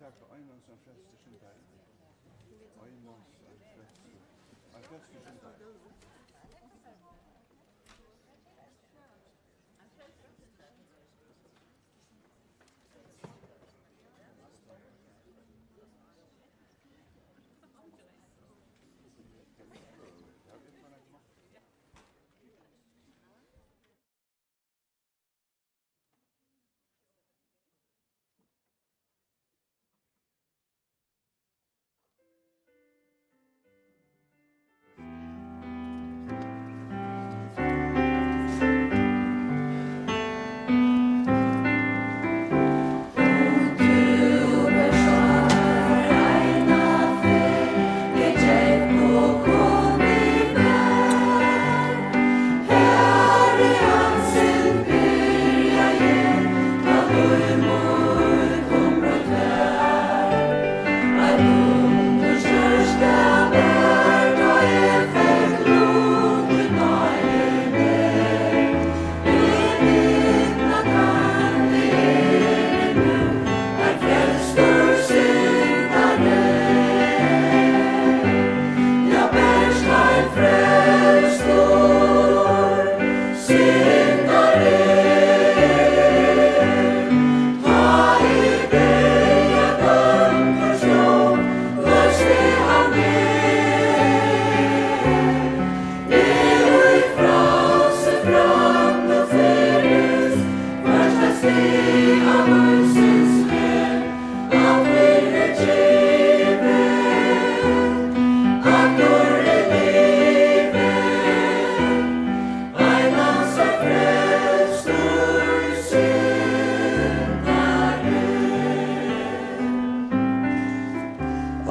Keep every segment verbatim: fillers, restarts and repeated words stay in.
Taka ein mann sum frelstur syndari. Ein mann sum frelstur. Ein frelstur syndari.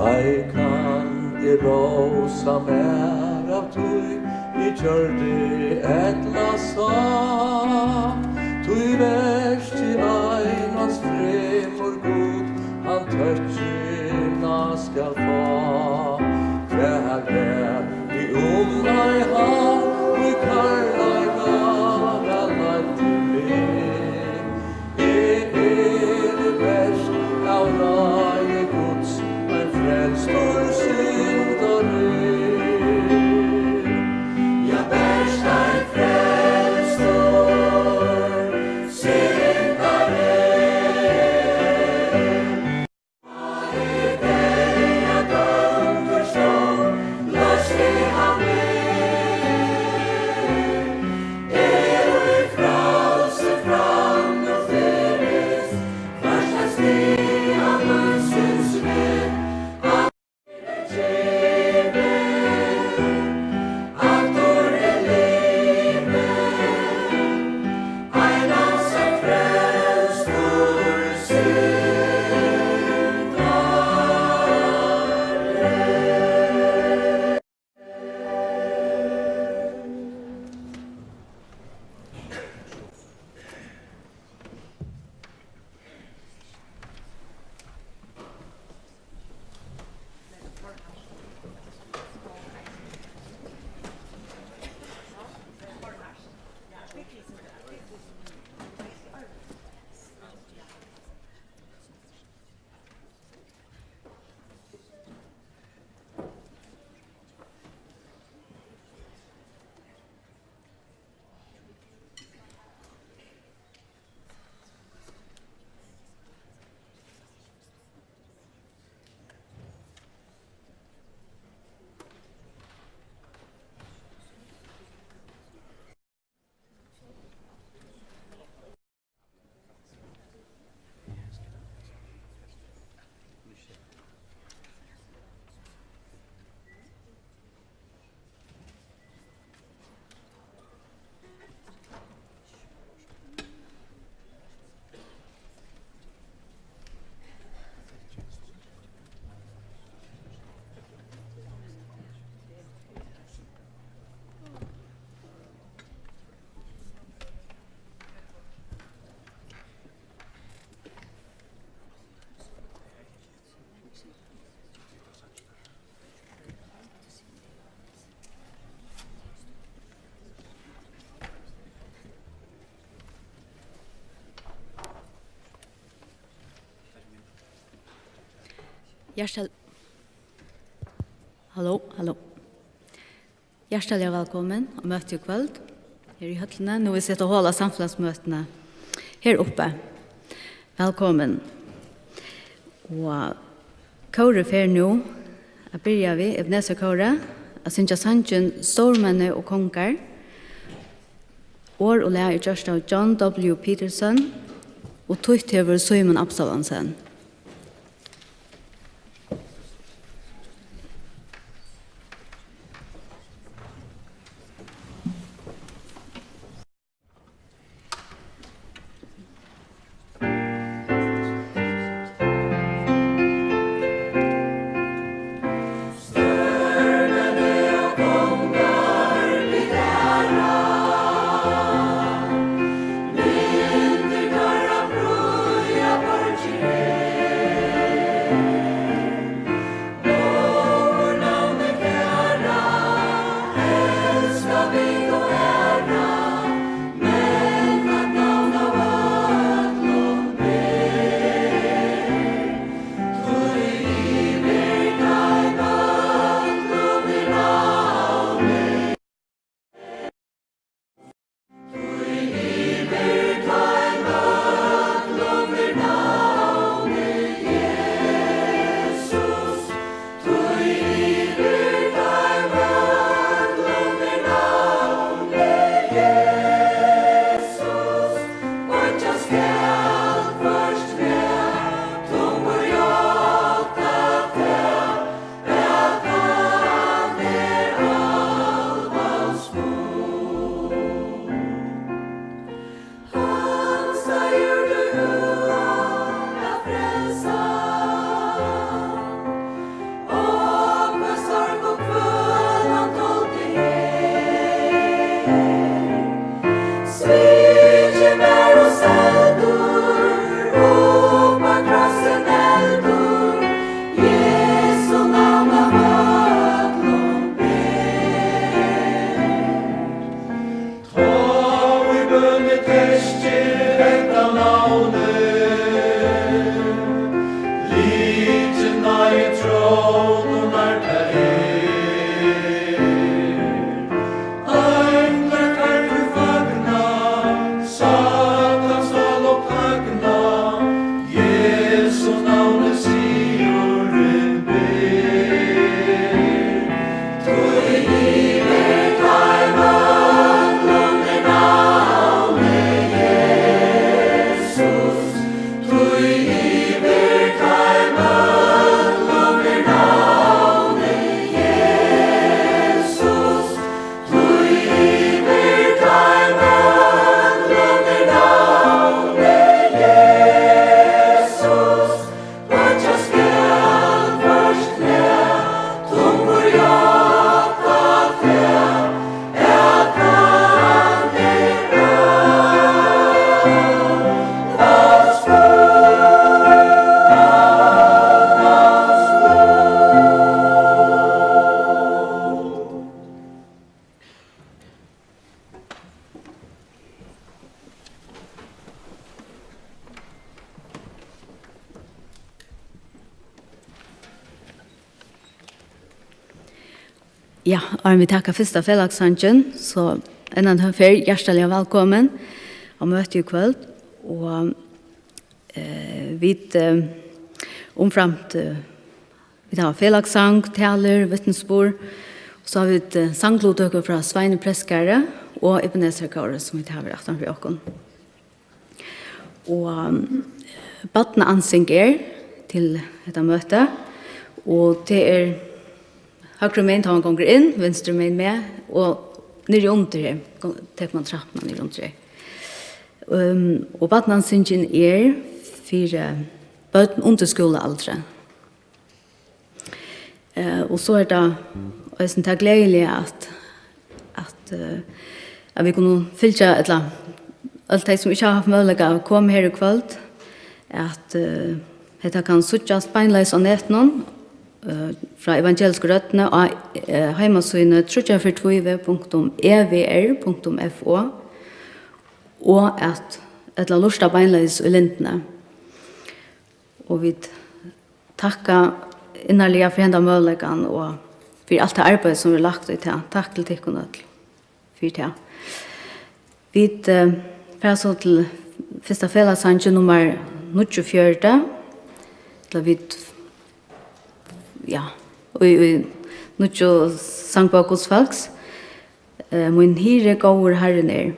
Ei kann eg rósa mær av tí, eg gjørdi ella sá. Tí verki einans fremur Gud, hann tøkkina skal fá. Hvar var eg um ei havn, í kærleika væl leiddi meg? Eg eri bert av ráði Guds ein frelstur syndari. Ja, bert ein frelstur syndari. Hjartal-, halló, halló. Hjartaliga vælkomin á møtið í kvøld her í høllini. Nú vit seta hol á samfelagsmøtini her uppi. Vælkomin. Og kórið fer nú at byrja við, Ebenezer-kórið, at syngja sangin Stórmenni og kongar. Orð og lag er gjørt av John W. Peterson og týtt hevur Símun Absalonsen. Tá ið bønin teski hetta navnið, lykilin í trónum nær tað er. Einglar teir tí fagna, Satans álop tagna, Jesu navni sigurin ber. Ja, áðrenn vit taka fyrsta felagssangin, so enn ein ferð hjartaliga vælkomin á møtið í kvøld. Og, eh, vit, eh, umframt, eh, vit hava felagssang, talur, vitnisburð, og so hava vit, eh, sangluttøku frá Sveini Prestgarði og Ebenezer-kóri, sum vit hava aftan fyri okkum. Og, um, barnaansing er til hetta møtið, og tað er høgru megin, tá man gongur inn, vinstru megin meg, og niðri undir her, go-, tekur man trappuna niðri undir her. Um, og barnaansingin er fyri børn undir skúlaaldri. Eh, og so er tað eisini tað gleðiliga, at, at, eh, at vit kunnu fylgja, ella øll tey, sum ikki hava havt møguleika at koma her í kvøld, at, eh, hetta kann síggjast beinleiðis á netinum, eh, frá Evangelisku Røddini á, eh, heimasíðuni tríggjar fýra tjúgu punktum e v r punktum f o, og at, ella lurta beinleiðis í Lindini. Og vit takka innarliga fyri henda møguleikan og fyri alt tað arbeiði, sum er lagt í tað. Takk til tykkum øll fyri tað. Vit, eh, fara so til fyrsta felagssangin, nummar níggjuogfjøruti. Ella vit, ja, í, í nýggju sangbók Guds fólks. Eh, Mín hirði góður Harrin er.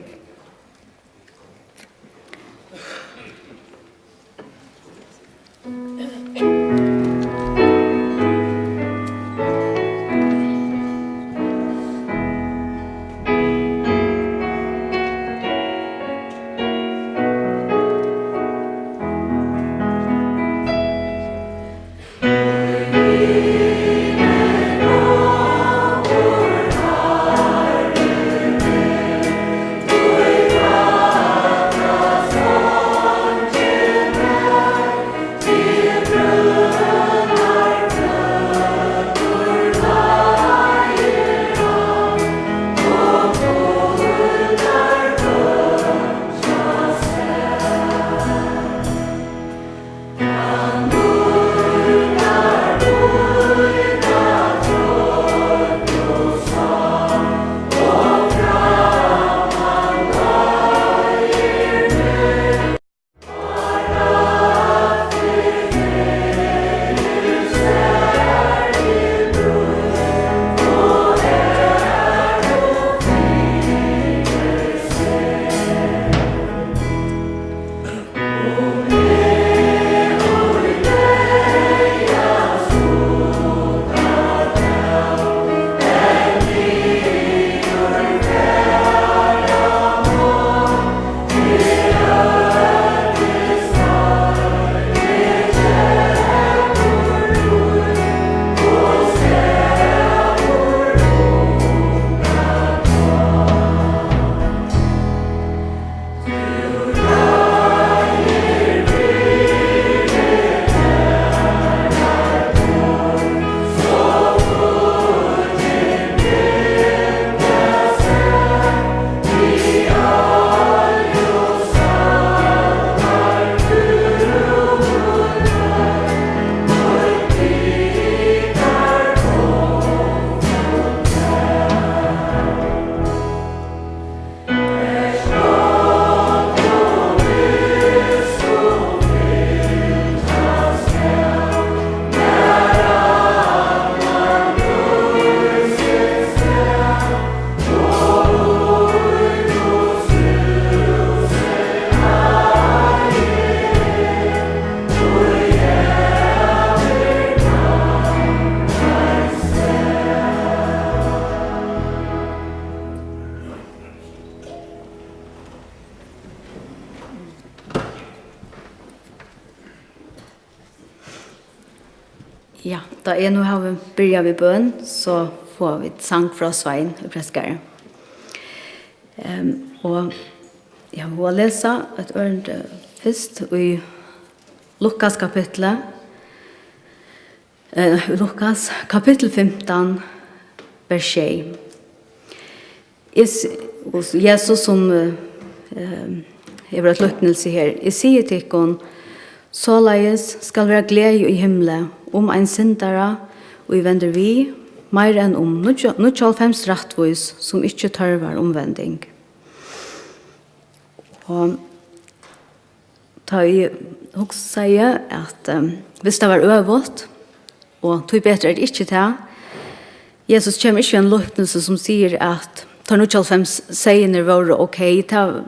Ja, tá eg nú havi byrjað við bøn, so fáa vit sang frá Svein í Prestgarði. Ehm, og eg havi hug at lesa eitt ørindi fyrst í Lukas kapitli, eh, Lukas kapittul fimtan, vers sjey. Is-, og Jesus, sum, eh, eh, hevur eitt líknilsi her: Eg sigi tykkum, soleiðis skal vera gleði í himli um ein syndara, ið vendir við, meir enn um níggju-, níggjuoghálvfems rættvís, sum ikki tørvar umvending. Og tá eg hugsaði, at, ehm, hvis tað var øvugt, og tíbetur er tað ikki tað, Jesus kemur ikki við ein líknilsi, sum sigur, at teir níggjuoghálvfems seyðirnir vóru ok, tað,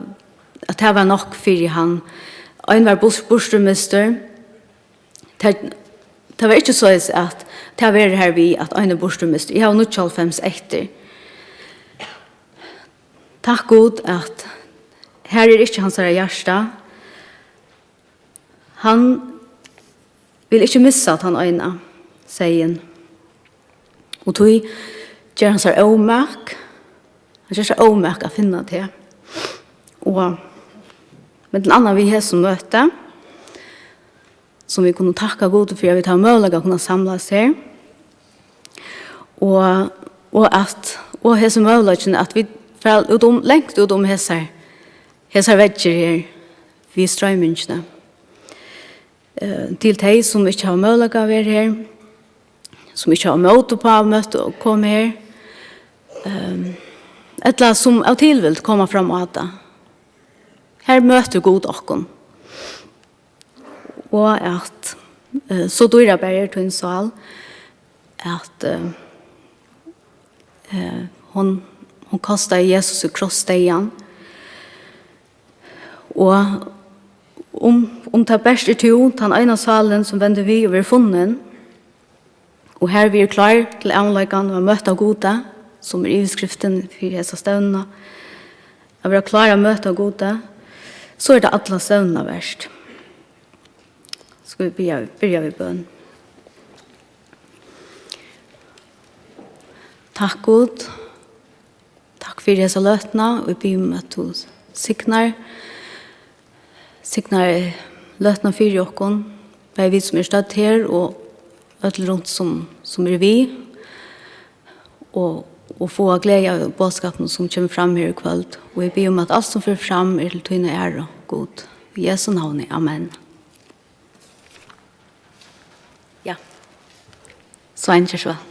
at tað var nokk fyri hann. Ein var burt-, burturmistur. Tað, tað var ikki soleiðis, at tað verður har við, at ein er burturmistur. Eg havi níggjuoghálvfems eftir. Takk Gud, at her er ikki hansara hjarta. Hann vil ikki missa tann eina seyðin. Og tí ger hann sær ómak, hann ger sær ómak at finna teg. Og millum annað við hesum møti, sum vit kunnu takka Gudi fyri, at vit hava møguleika at kunna samlast her. Og, og at, og hesin møguleikin, at vit fara út um, langt út um hesar, hesar veggir her, við stroymingini. Eh, til tey, sum ikki hava møguleika at vera her, sum ikki hava mót upp á at møta og koma her, ehm, ella sum av tilvild koma fram á tað. Her møtir Gud okkum. Og at, eh, so dýrabar er tín sál, at, eh, eh, hon, hon kostaði Jesus í krossdeyðan. Og um, um tað bert er tú, tann eina sálin, sum vendir við og verður funnin, og harvið er klár til ævinleikan og at møta Gudi, sum er yvirskriftin fyri hesa stevnuna, at vera klár at møta Gudi, so er tað alla stevnuna vert. Skal vit byrja, byrja við bøn? Takk, Gud. Takk fyri hesa løtuna, og eg biði um, at tú signar, signar løtuna fyri okkum, bæði vit, sum eru stødd her, og øll runt, sum, sum eru við, og, og fáa gleði av boðskapinum, sum kemur fram her í kvøld. Og eg biði um, at alt, sum fer fram, er til tína æru, Gud. Í Jesu navni. Amen. Ja. Svein, ger so væl.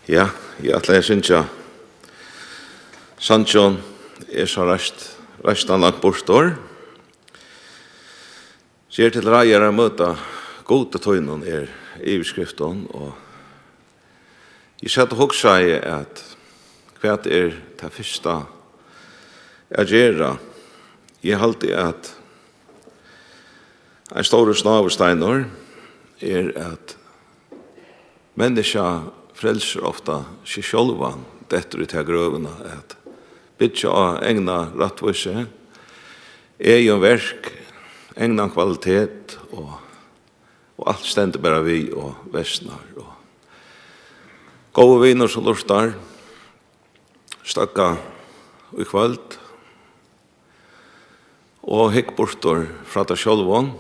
Ja, eg ætlaði at syngja sangin, er so reist, reistan langt burtur. Ger til reiðar at møta Gudi tínum er yvirskriftin, og eg sat og hugsaði, at hvat er tað fyrsta at gera? Eg haldi, at ein stórur snávusteinur er, at Menniskja frelsir ofta seg sjálvan, dettur í ta grøvina at byggja á egna rættvísi, egin verk, egnan kvalitet og, og alt stendur bara við og versnar. Og góði vinur sum lurtar, støkka í kvøld og hygg burtur frá tær sjálvum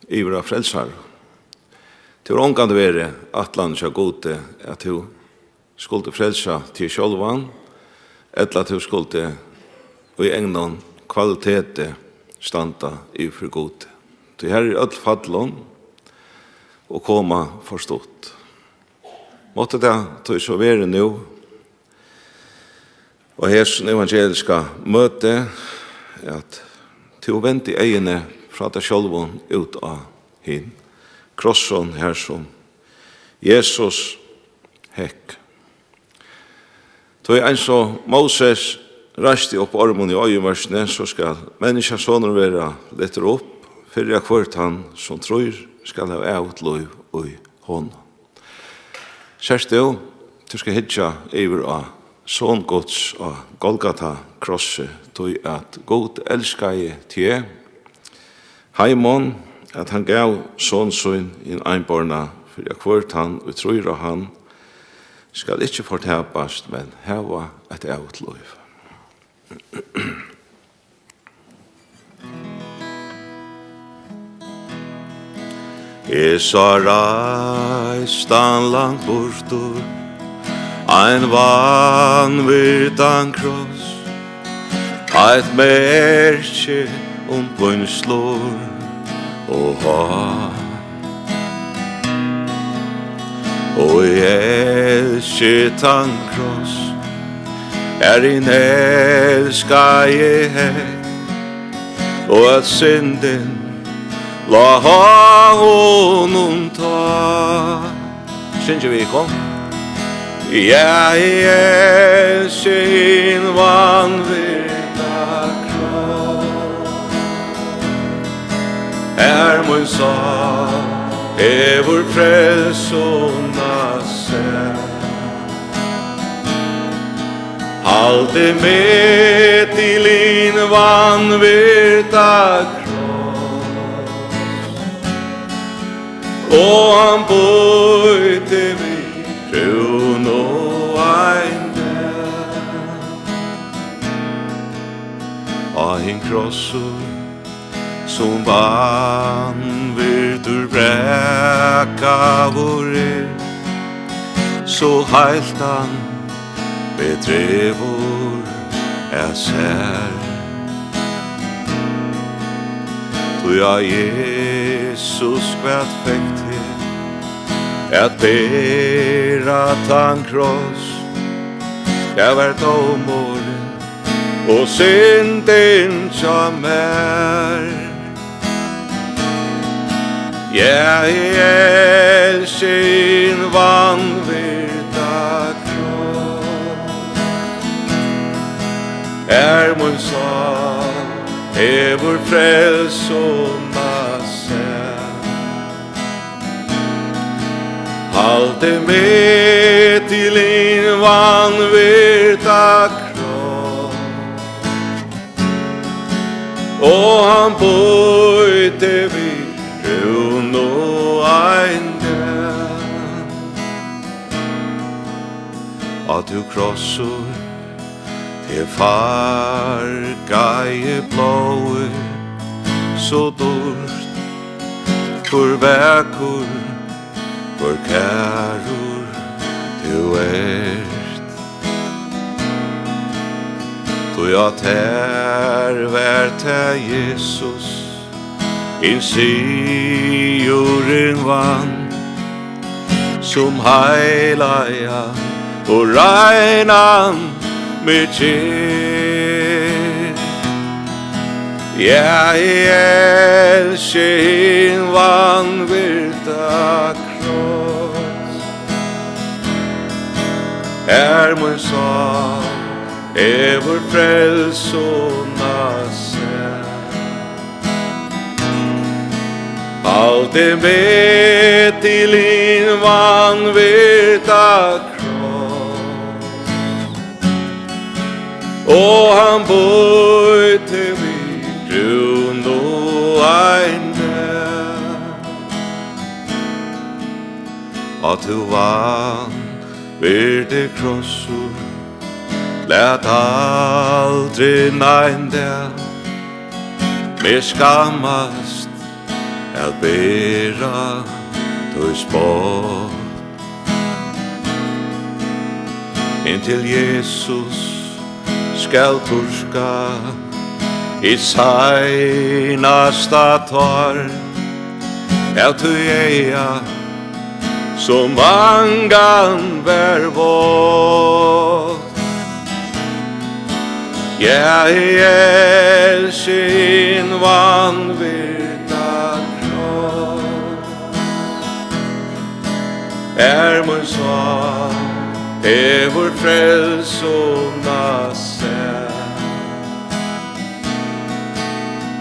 yvir á Frelsaran. Tað hevur ongantíð verið ætlanin hjá Gudi, at tú skuldi frelsa teg sjálvan, ella at tú skuldi í egnum kvaliteti standa yvir fyri Gudi. Tí her eru øll fallin og koma for stutt. Mátti tað tí so verið nú, og hesum evangeliska møti, at tú vendi eyguni frá tær sjálvum út á hin krossin, har sum Jesus hekk. Tí eins og Moses reisti upp ormin í oyðimørkini, so skal Menniskjusonur verða lyftur upp, fyri at hvør tann, sum trýr, skal hava ævigt lív í honum. Sært tú, tú skal hyggja yvir á Son Guds á Golgata krossi, tí at Gud elskaði teg heiman, at hann gav Son sín hin einborna, fyri at hvør tann, ið trýr á hann, skal ikki fortapast, men hava eitt ævigt lív. Eg sá reistan langt burtur, ein vanvirdan kross, eitt merki um pínslur og háð. Og eg elski tann kross, har hin elskaði hekk, og at syndin lá á honum tá. Syngi við, kom. Ja, eg elski hin vanvirda kross, har mín sál hevur frelsuna sæð. Haldið meg til hin vanvirda kross, og hann Krossur, sum vanvirdur brakaður er, so heilt hann bedrevur at sær. Tí á Jesus, hvat fekk teg at bera tann kross? Tað var dómurin og syndin hjá mær. Ja, eg elski hin vanvirda kross. Har mín sál hevur frelsuna sæð. Haldi meg til hin vanvirda kross, og hann býti við krúnu ein dag. Á tú krossur, teg fargaði blóðið so dýrt, hvør vakur, hvør kærur tú ert. Tí á tær var tað, Jesus, hin sigurin vann, sum heilagan og reinan meg ger. Ja, eg elski hin vanvirda kross. Har mín sál hevur frelsuna sæð. Haldi meg til hin vanvirda kross, og hann býti við krúnu ein dag. Á tú vanvirdi krossur, lat aldrin ein dag meg skammast at bera tín spott. Inntil Jesus skal turka hitt seinasta tár av tí eyga, sum mangan var vátt. Ja, eg elski hin vanvirda kross. Har mín sál hevur frelsuna sæð.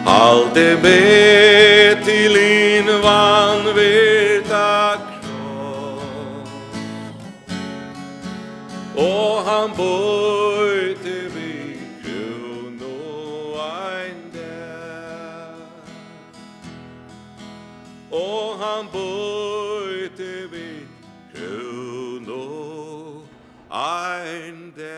Haldi meg til hin vanvirda kross, og hann býti við krúnu ein dag. Og hann býti við krúnu ein dag.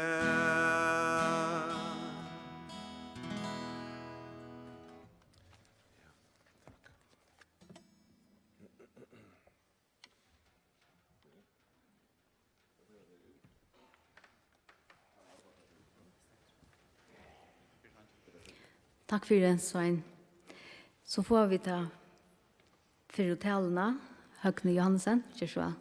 Takk fyri, Svein. So fáa vit ta fyrru taluna. Høgni Johannesen, ger so væl.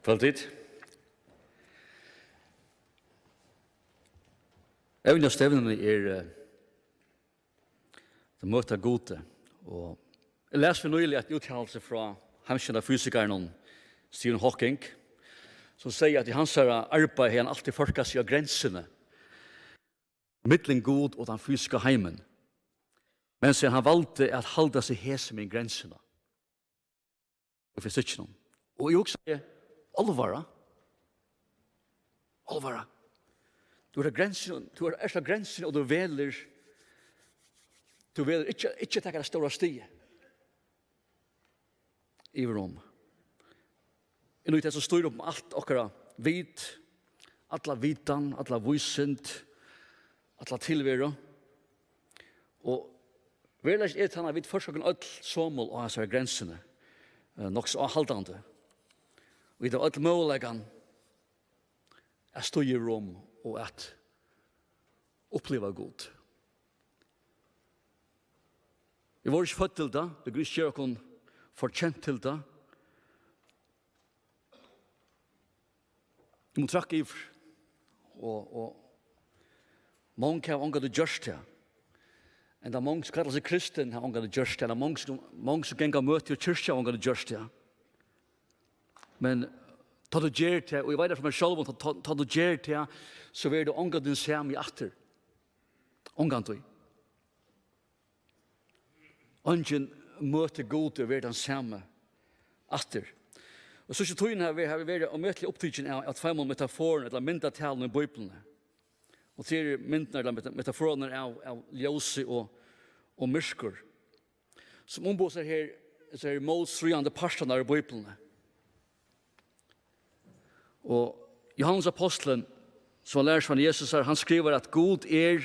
Kvøldið. Evnið á stevnuni er, eh, At møta Gudi. Og eg las for nýliga eitt úttalelse frá heimskendta fysikaranum Stephen Hawking, sum segði, at í hansara arbeiði hevði hann altíð førkað seg á grensini millum Gud og tann fysiska heimin. Men síðan hann valdi at halda seg hesum í grensina. Og fysikkinum. Og eg hugsaði, álvara? Álvara? Tú ert á grensini, tú ert á grensini og tú velur, tú velur ikki, ikki at taka tað stóra stigið. Yvir um. Inn í tað sum stýrir upp um alt okkara vit, alla vitan, alla vísind, alla tilveru. Og veruleikin er tann, at vit føla okkum øll somul á hasari grensini, eh, nokk so áhaldandi. Og vit hava øll møguleikan at stíga yvir um og at uppliva Gud. Vit vóru ikki fødd til tað, vit kunnu ikki gera okkum fortjent til tað. Vit mugu traðka yvir. Og, og mong hava ongantíð gjørt tað. Enda mong sum kalla seg kristin hava ongantíð gjørt tað. Enda mong sum, mong sum ganga á møti í kirkju hava ongantíð gjørt tað. Men tá tú ger tað, og eg veit tað frá mær sjálvum, tá, tá, tá tú ger tað, so verður tú ongantíð tann sami aftur. Ongantíð. Eingin møtir Gud og verður tann sami aftur. Og síðstu tíðina hava vit, hava vit verið ómetaliga upptikin av, av tveimum metaforum ella myndatalum í Bíbliuni. Og tað eru myndirnar ella meta-, metaforarnar av, av ljósi og, og myrkur, sum umboðar her, hesar her mótstríðandi partarnar í Bíbliuni. Og Jóhannes ápostulin, sum var lærisveinur Jesusar, hann skrivar at Gud er,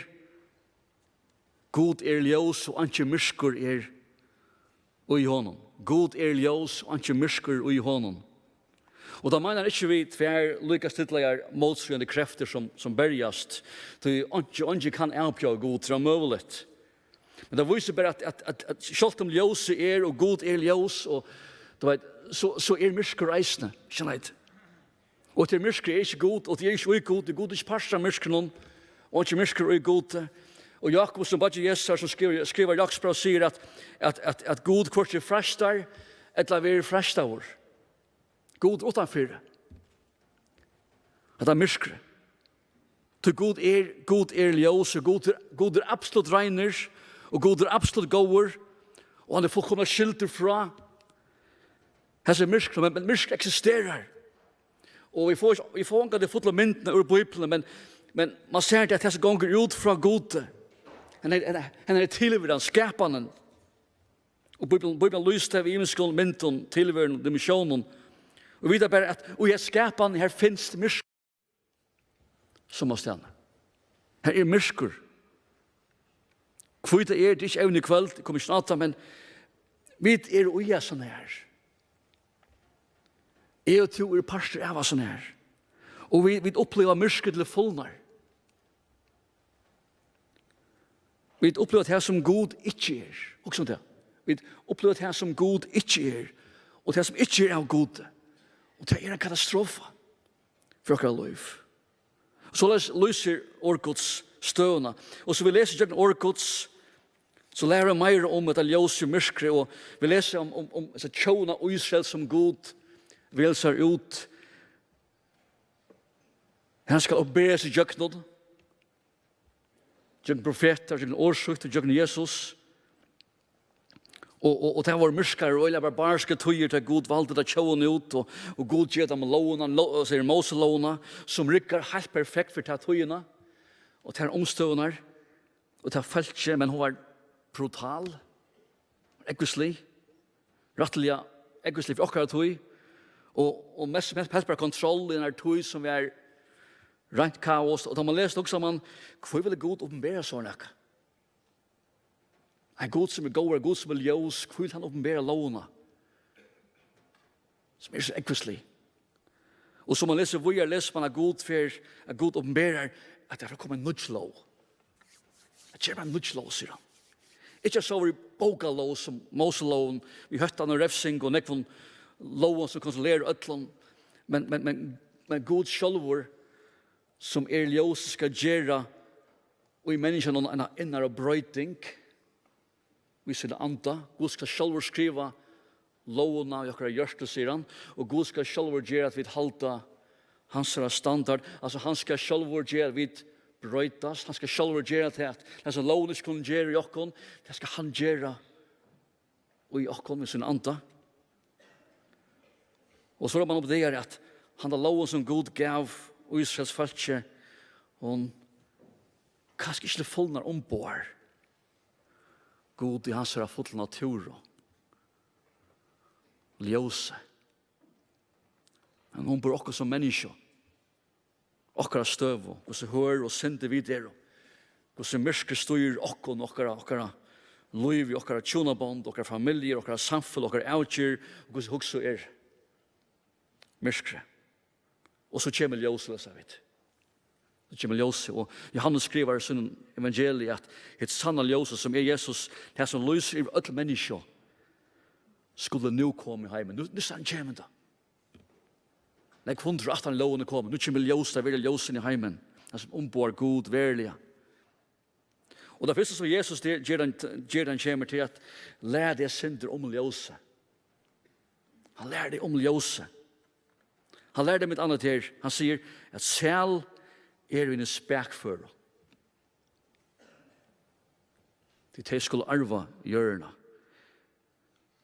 Gud er ljós og einki myrkur er í honum. Gud er ljós og einki myrkur í honum. Og tá meinar hann ikki við tvær líka stillaðar mótstríðandi kreftir sum, sum berjast, tí einki, einki kann avbjóða Gud, tað er ómøguligt. Men tað vísir bara, at, at, at, at sjálvt um ljósið er, og Gud er ljós, og, tú veit, so, so er myrkur eisini, skilja tit? Og tað myrkur er ikki Gud, og tað er ikki í Gud, og Gud er ikki partur av myrkrinum, og ikki myrkur í Gud. Og Jákup, sum beiggi Jesusar, sum skrivar, skrivar Jákupsbræv, sigur, at, at, at, at Gud hvørki freistar, ella verður freistaður. Gud er uttanfyri. Hetta myrkrið. Tí Gud er, Gud er ljós, og Gud er, Gud er absolutt reinur, og Gud er absolutt góður, og hann er fullkomiliga skildur frá hesi myrkri, men, men myrkur eksisterar. Og vit fáa, vit fáa ongantíð fullu myndina úr Bíbliuni, men, men man sær tað, at tað sum gongur út frá Gudi, hann er, hann er, hann er tilveran, skapanin. Og Bíblian, Bíblian lýsir tað við ymiskum myndum, tilverum, dimensjónum. Og vita bara, at í skapaninni, her finst myrkur. Sum á staðnum. Her er myrkur. Hví tað er, tað er ikki evnið í kvøld, eg komi ikki inn á tað, men vit eru í hasum her. Eg og tú eru partur av hasum her. Og vit, vit uppliva myrkur til fulnar. Vit uppliva tað, sum Gud ikki er. Hugsa um tað. Vit uppliva tað, sum Gud ikki er, og tað, sum ikki er av Gudi. Og tað er ein katastrofa fyri okkara lív. Soleiðis lýsir orð Guds støðuna. Og so vit lesa gjøgnum orð Guds, so læra vit meira um hetta ljós í myrkri, og vit lesa um, um, um hesa tjóna Ísrael, sum Gud vil sær út. Hann skal opinbera seg gjøgnum, gjøgnum profetar, gjøgnum orð sítt og gjøgnum Jesus. Og, og, og tað vóru myrkar og øgiliga barbariskar tíðir, tá Gud valdi ta tjóðina út, og, og Gud ger tað við lógina, ló-, sigur Móselógina, sum riggar heilt perfekt fyri ta tíðina og tær umstøðurnar og tað fólkið, men hon var brutal, ógvuslig, rættiliga ógvuslig fyri okkara tíð, og, og mest, mest, mest bara kontroll í einari tíð, sum var reint kaos. Og tá man lesur, hugsar man, hví vil Gud opinbera so nakað? Ein Gud, sum er góður, ein Gud, sum er ljós, hví vil hann opinbera lógina, sum er so ógvuslig? Og sum man lesur víðari, lesur man, at Gud fer, at Gud opinberar, at tað fer at koma ein nýggj lóg. At gera ein nýggj lóg, sigur hann. Ikki so í bókalóg sum Móselógin, við hóttan og revsing og nógvum lógum sum kontrollera øllum, men, men, men, men Gud sjálvur, sum er ljós, skal gera í menniskjanum eina innaru broyting við sínum anda. Gud skal sjálvur skriva lógina í okkara hjørtu, sigur hann, og Gud skal sjálvur gera, at vit halda hansara standard. Altso, hann skal sjálvur gera, at vit broytast. Hann skal sjálvur gera tað, at tað sum lógin ikki kundi gera í okkum, tað skal hann gera í okkum við sín anda. Og so er man uppdagar, at handa lógin, sum Gud gav Ísraels fólki, hon kanska ikki til fulnar umboðar Gud í hansara fullu natúru, ljósi. Men hon umboðar okkum sum menniskju, okkara støðu, hvussu hørð og syndig vit eru, hvussu myrkrið stýrir okkum, okkara, okkara lív, okkara hjúnabond, okkara familjur, okkara samfelag, okkara avgerð, og hvussu hugsað er. Myrkrið. Og so kemur ljósið, lesa vit. So kemur ljósið, og Jóhannes skrivar í sínum evangelii, at hitt sanna ljósið, sum er Jesus, tað sum lýsir yvir øll menniskju, skuldi nú koma í heimin. Nú, nú kemur tað. Nógv hundrað aftan lógin er komin. Nú kemur ljós, tað verður ljósið í heimin. Tað sum umboðar Gud veruliga. Og tað fyrsta sum Jesus ger, ger hann, ger hann kemur til at læra teg eitt sindur um ljósið. Hann lærir teg um ljósið. Hann lærir teg millum annað her. Hann sigur at sæl eru hinir spakføru. Tí tey skulu arva jørðina.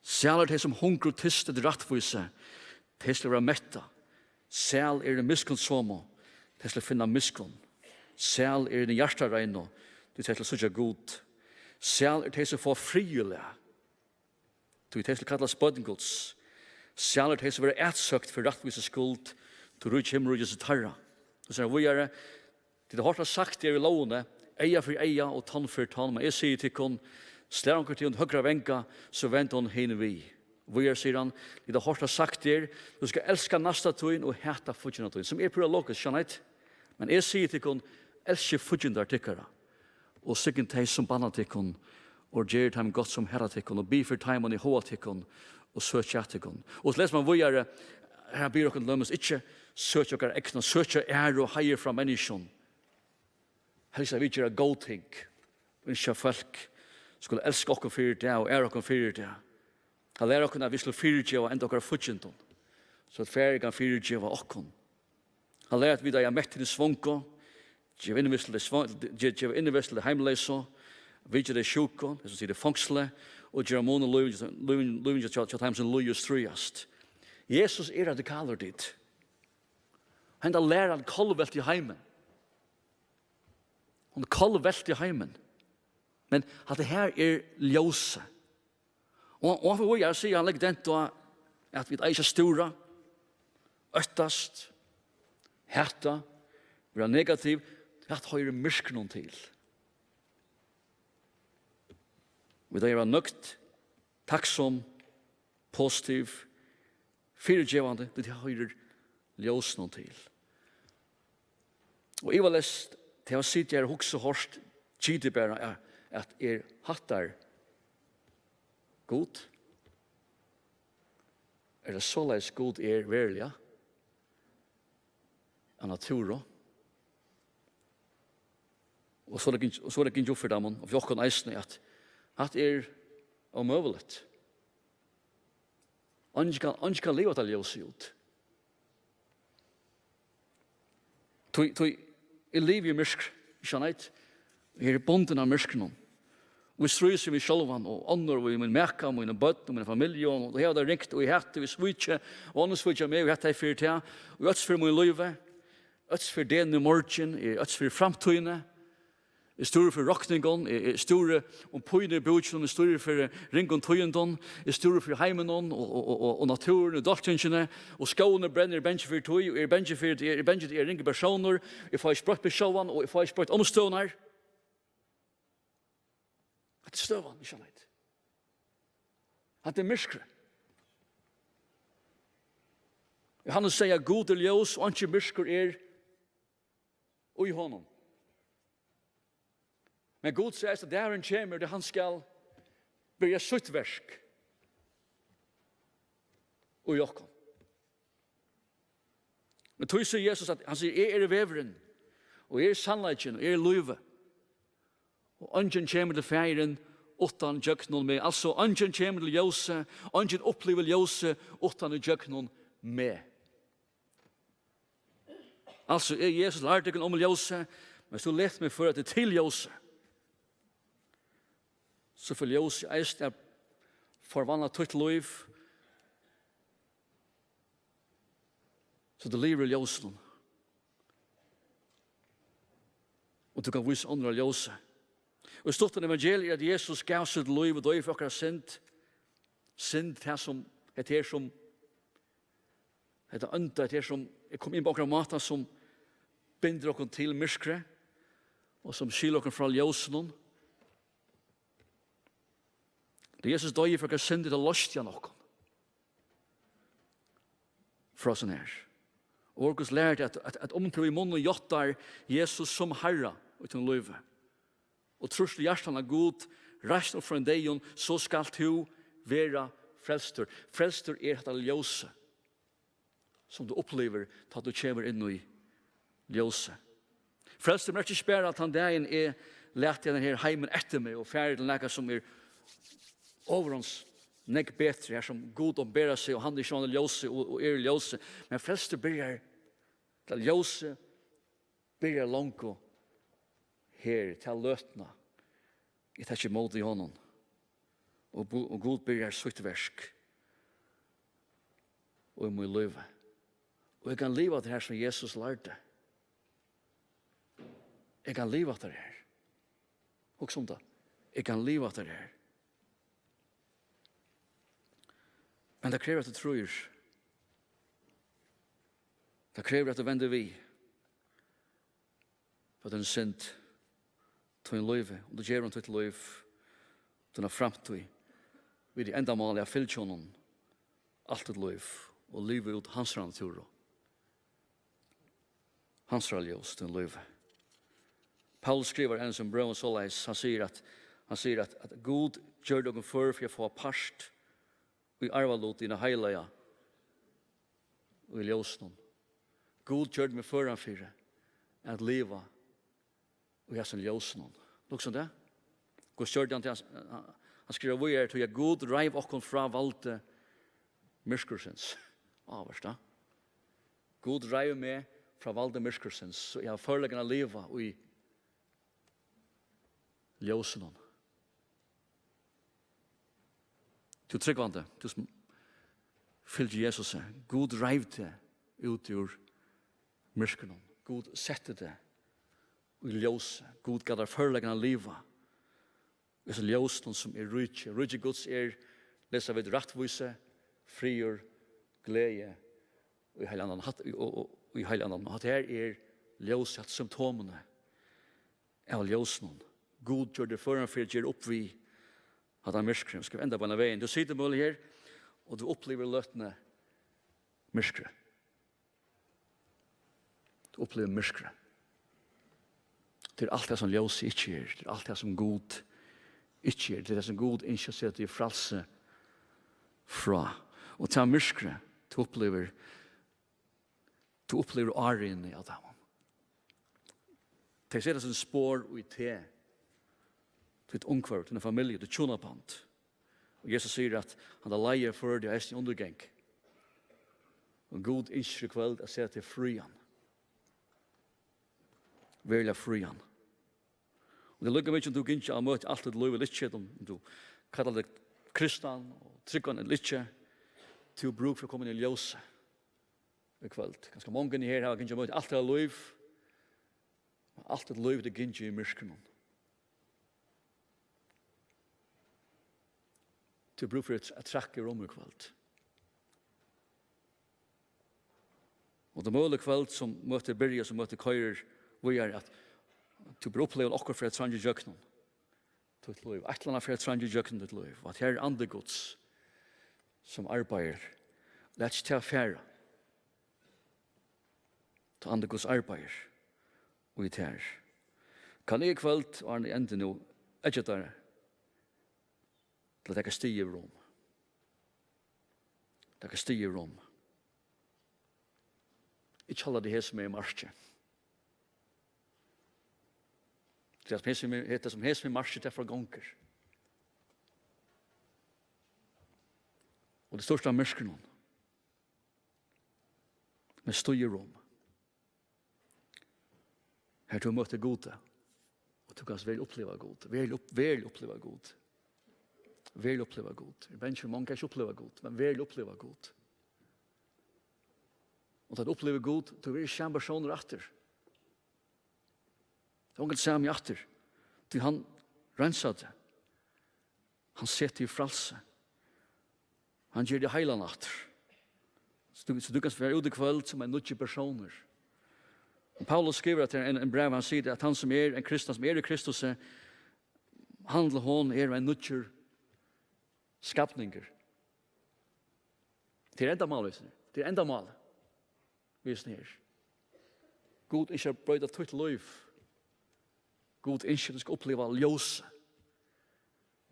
Sæl eru tey, sum hungra og tysta eftir rættvísi, tey skulu verða mettað. Sæl eru tey miskunnsomu, tey skulu finna miskunn. Sæl eru tey hjartareinu, tí tey skulu síggja Gud. Sæl eru tey, sum fáa frið í lag, tí tey skulu kallast børn Guds. Sæl eru tey, sum verða atsøkt fyri rættvísi skuld, tí ríki himmiríkis er teirra. Og so er hann víðari, Tit hava hoyrt tað sagt tykkum í lógini, eyga fyri eyga og tann fyri tann, men eg sigi tykkum, slær onkur teg um høgra vanga, so vend honum hin veg. Víðari sigur hann, tit hava hoyrt tað sagt tykkum, tú skalt elska næsta tín og hata fíggindar tín, sum er púra logiskt, sannheit. Men eg sigi tykkum, elskið fíggindar tykkara, og signið tey, sum banna tykkum, og gerið teimum gott, sum hata tykkum, og biðið fyri teimum, ið háða tykkum og søkja at tykkum. Og so lesur mann víðari, hann biður okkum til dømis ikki søkja okkara egna, søkja æru og heiður frá menniskjum. Helst at vit gera góð ting, og ynskja, at fólk skulu elska okkum fyri tað og æra okkum fyri tað. Hann lærir okkum, at vit skulu fyrigeva enda okkara fíggindum, so at Faðirin kann fyrigeva okkum. Hann lærir, at vit eiga mett hini svongu, geva innvist til tey svong-, ge-, geva innvist til tey heimleysu, vitja tey sjúku, tey sum sita í fongsli, og gera mun í lívinum, lívinum, lívinum hjá, hjá teimum, sum líða og stríðast. Jesus er radikalur, tit. Henda læran kollvelti heimin. Hon kollvelti heimin. Men hatta her er ljósið. Og, og hann fer víðari at siga, hann leggur dent á, at vit eiga ikki at stúra, óttast, hata, vera negativ, tað hoyrir myrkrinum til. Vit eiga at vera nøgd, takksom, positiv, fyrigevandi, tí tað hoyrir ljósinum til. Og ivaleyst, tað at sita her og hugsa og hoyrt, gitið bara, er, at er hattar Gud? Er tað soleiðis Gud er veruliga? Av natúru? Og so er tað gingið, og so er tað gingið upp fyri teimum, og fyri okkum eisini, at hatta er ómøguligt. Eingin kann, eingin kann liva hetta ljósið út. Tí, tí eg livi í myrkri, ikki sant? Eg eri bundin av myrkrinum. Og eg stríðist við meg sjálvan og onnur, og við mín maka, og míni børn, og mína familju, og eg havi tað ringt, og eg hati, og eg svíki, og onnur svíkja meg, og eg hati tey fyri tað, og eg øll fyri mín lívi, øll fyri degnum í morgin, eg øll fyri framtíðini. Eg stúri fyri rokningum, eg, eg stúri um pínu í búkinum, eg stúri fyri ringum tíðindum, eg stúri fyri heiminum og, og, og, og, og náttúruni, dálkingini, og skógin brennur, eg eri bangin fyri tí, og eg eri bangin fyri tí, eg eri bangin, eg eri ringur persónur, eg fái ikki broytt meg sjálvan, og eg fái ikki broytt umstøðurnar. Hetta er støðan, ikki sant? Hatta er myrkrið. Jóhannes sigur, Gud er ljós, og einki myrkur er í honum. Men Gud sigur, at dagurin kemur, tá hann skal byrja sítt verk í okkum. Men tí sigur Jesus, at hann sigur, eg eri vegurin, og eg eri sannleikin, og eg eri lívið. Og eingin kemur til Faðirin uttan gjøgnum meg. Altso, eingin kemur til ljósið, eingin upplivir ljósið uttan í gjøgnum meg. Altso, eg, Jesus, lærdi tykkum um ljósið, Men viss tú letur meg føra teg til ljósið, so fer ljósið eisini at forvandla títt lív, so tú livir í ljósinum. Og tú kanst vísa onnur á ljósið. Og í stuttum, evangeliið er, at Jesus gav sítt lív og doyði fyri okkara synd. Synd, tað sum, hetta her sum, hetta ónda, hetta her sum er komið inn á okkara máta, sum bindur okkum til myrkrið, og sum skilir okkum frá ljósinum. Tá Jesus doyði fyri okkara synd, tá loysti hann okkum frá sín her. Og Guds lærd, at, at, at um tú í munnin játtar Jesus sum Harra í tínum lívi, og trýrt í hjartanum, at Gud reis hann upp frá deyðum, so skalt tú vera frelstur. Frelstur er hetta ljósið, sum tú upplivir, tá tú kemur inn í ljósið. Frelstur merkir ikki bara, at tann dagin eg lati henda her heimin eftir meg og fari til nakað, sum er ovurhans nógv betri, har sum Gud opinberar seg, og hann er sjálvandi ljósið og, og er ljósið. Men frelstur byrjar, tað ljósið byrjar longu her, ta løtuna eg taki ímóti honum, og bu-, og Gud byrjar sítt verk í mín lívi. Og eg kann liva tað her, sum Jesus lærdi. Eg kann liva tað her. Hugsa um tað. Eg kann liva tað her. Men tað krevur, at tú trýr. Tað krevur, at tú vendir við frá tíni synd, tín lívi, um tú gevur hann títt lív, tína framtíð, við tí endamáli at fylgja honum alt títt lív og liva út hansara natúru, hansara ljós í tínum lívi. Paulus skrivar enn sum brøvum soleiðis, hann sigur at, hann sigur at, at Gud gjørdi okkum før fyri at fáa part í arvalutin av heilaga í ljósinum. Gud gjørdi meg føran fyri at liva í hasum ljósinum. Hugsa um tað. Gud gjørdi hann til, hann, hann skrivar víðari, tí at Gud reiv okkum frá valdi myrkursins. Áverst, ja. Gud reiv meg frá valdi myrkursins, so eg havi førleikan at liva í ljósinum. Tú trúgvandi, tú sum fylgir Jesusi, Gud reiv teg út úr myrkrinum. Gud setti teg í ljós. Gud gav tær førleikan at liva í hesum ljósinum, sum er ríki. Ríki Guds er, lesa vit, rættvísi, friður, gleði í Heilaga Andanum. Hatta, og, og, og í Heilaga Andanum. Hatta her er ljós, hatta symptomini av ljósinum. Gud gjørdi føran fyri at gera upp við hatta myrkrið. Skal vit enda beinanvegin? Tú situr møguliga her, og tú upplivir í løtuni myrkrið. Tú upplivir myrkrið. Tað er alt tað, sum ljósið ikki er. Tað er alt tað, sum Gud ikki er. Tað er tað, sum Gud ynskir at seta teg í frælsi frá. Og tað myrkrið, tú upplivir, tú upplivir árinið av teimum. Tey seta síni spor í teg, títt umhvørvi, tína familju, títt hjúnaband. Og Jesus sigur, at handa leiðin førir teg eisini í undirgang. Og Gud ynskir í kvøld at seta teg frían. Veruliga frían. Og tað er líka mikið, um tú gingið á møti alt títt lív í lykkju, um tú kallar teg kristan og trúgvan í lykkju, tú hevur brúk fyri at koma inn í ljósið í kvøld. Kanska mong her hava gingið á møti alt títt lív, alt títt lív er gingið í myrkrinum. Tú hevur brúk fyri at, at trakka yvir um í kvøld. Og tað er møguligt í kvøld, sum møtið byrjar, sum møtið koyrir víðari, at tú hevur upplivað, okkurt fer at treingjast ígjøgnum títt lív. Eitt ella annað fer at treingjast ígjøgnum títt lív. Og at her er Andi Guds, sum arbeiðir. Lat ikki tað fara. Tá Andi Guds arbeiðir í tær. Kann eg í kvøld, áðrenn eg endi nú, eggja tær til at taka stig yvir um. Taka stig yvir um. Ikki halda teg hesum megin markið. Tað sum hesum, hetta sum hesum megin markið, tað forgongur. Og tað størsta myrkrinum. Men stig yvir um. Har tú møtir Gudi, og tú kanst væl uppliva Gud, væl upp-, væl uppliva Gud. Væl uppliva Gud. Eg eri bangin fyri, mong ikki uppliva Gud, men væl uppliva Gud. Og tá tú upplivir Gud, tú verður ikki sami persónur aftur. Tú ert ongantíð sami aftur. Tí hann reinsar teg. Hann setur teg í frælsi. Hann ger teg heilan aftur. So tú, so tú kanst fara út í kvøld sum ein nýggjur persónur. Og Paulus skrivar til ein, ein bræv, hann sigur at hann sum er ein kristinn, sum er í Kristusi, hann ella hon er ein nýggjur skapningur. Tað er endamálið, veitst tú. Tað er endamálið við hesum her. Gud ynskir at broyta títt lív. Gud ynskir, at tú skal uppliva ljós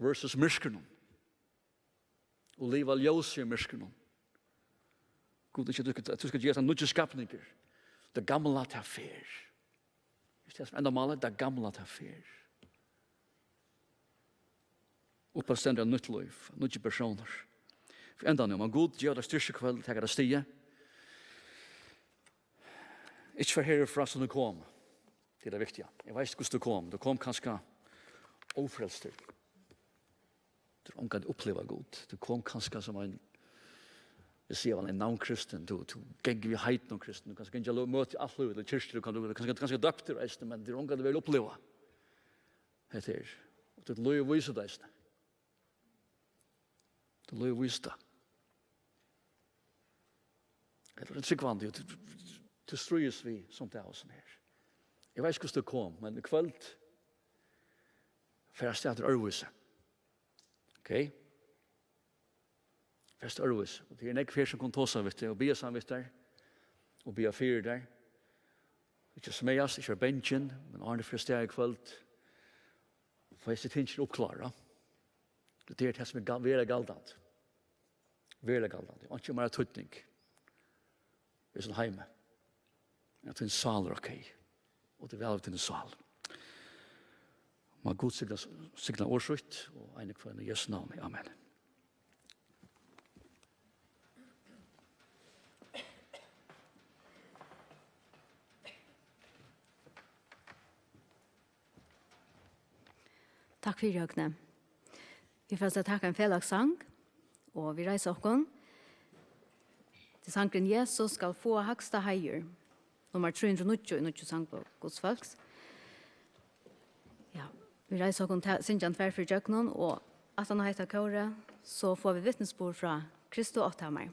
versus myrkrinum. Og liva ljós í myrkrinum. Gud ynskir, at tú skal, at tú skal gerast ein nýggjur skapningur. Tað gamla, tað fer. Veitst tú, tað sum er endamálið, tað gamla, tað fer. Upp á stendur eitt nýtt lív, nýggir persónar. Fyri endan, um Gud gevur tær styrki í kvøld, taka tað stigið. Ikki far herfrá sum tú kom. Tað er tað viktiga. Eg veit ikki, hvussu tú kom. Tú kom kanska ófrelstur. Tú hevur ongantíð upplivað Gud. Tú kom kanska sum ein, eg sigi, ein navnkristin. Tú, tú gongur við heitnum kristin. Tú kanska gongur á møti alt lívið, til kirkju. Tú kann, tú kanska, kanska døptur eisini, men tú hevur ongantíð verið upplivað. Hetta er. Og títt lív vísir tað eisini. Títt lív vísir tað. Hetta er ein trúgvandi, og tú, tú, tú stríðist við somt av hesum her. Eg veit ikki, hvussu tú kom, men í kvøld fer tað at vera øðrvísi. Ok? Fyrst øðrvísi. Og tað er nógv her sum kunnu tosa við teg og biðja saman við tær og biðja fyri tær. Ikki smæðast, ikki vera bangin, men áðrenn tú fert avstað í kvøld, fá hesi tingini uppklárað. Tað er tað sum er gal-, veruliga galdandi. Veruliga galdandi. Einki meira týdning í hesum heimi. At tín sál er ok. Og tað er væl við tín sál. Má Gud signa, signa orð sítt og ein og hvønn í Jesu navni. Amen. Takk fyri, Høgni. Vit fara at taka ein felagssang, og vit reisa okkum. Tað er sangurin Jesus skal fáa hægsta heiður, nummar trý hundrað og níggju í nýggju sangbók Guds fólks. Ja, vit reisa okkum, ta-, syngja hann tvær ferðir ígjøgnum, og aftan á hetta kórið, so fáa vit vitnisburð frá Kristu átthamar.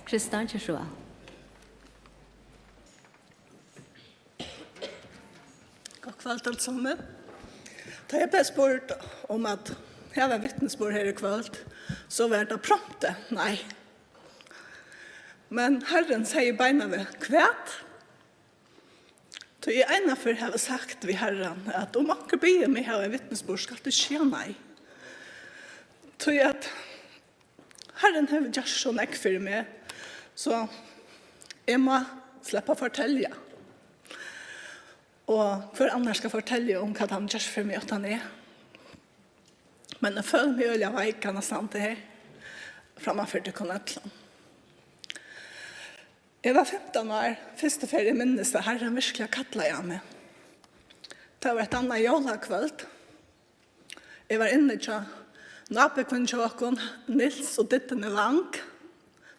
Krista, ger so væl. Gott kvøld, øll somul. Tá eg bleiv spurd um at hava ein vitnisburð her í kvøld, so var tað prompt nei. Men Harrin segði beinanvegin: Hvat? Tí eg einaferð havi sagt við Harran, at um onkur biður meg hava ein vitnisburð, skalt tú siga nei. Tí at Harrin hevur gjørt so nógv fyri meg, so eg má sleppa at fortelja. Og hvør annar skal fortelja um, hvat hann gjørt fyri meg, uttan eg? Men eg føli meg øgiliga veika, at standa her frammanfyri tykkum øllum. Eg var fimtan ár, fyrstu ferð eg minnist, at Harrin virkuliga kallaði á meg. Tað var eitt annað jólakvøld. Eg var inni hjá nábúgvuni hjá okkum, Nils og Dittuni Lang.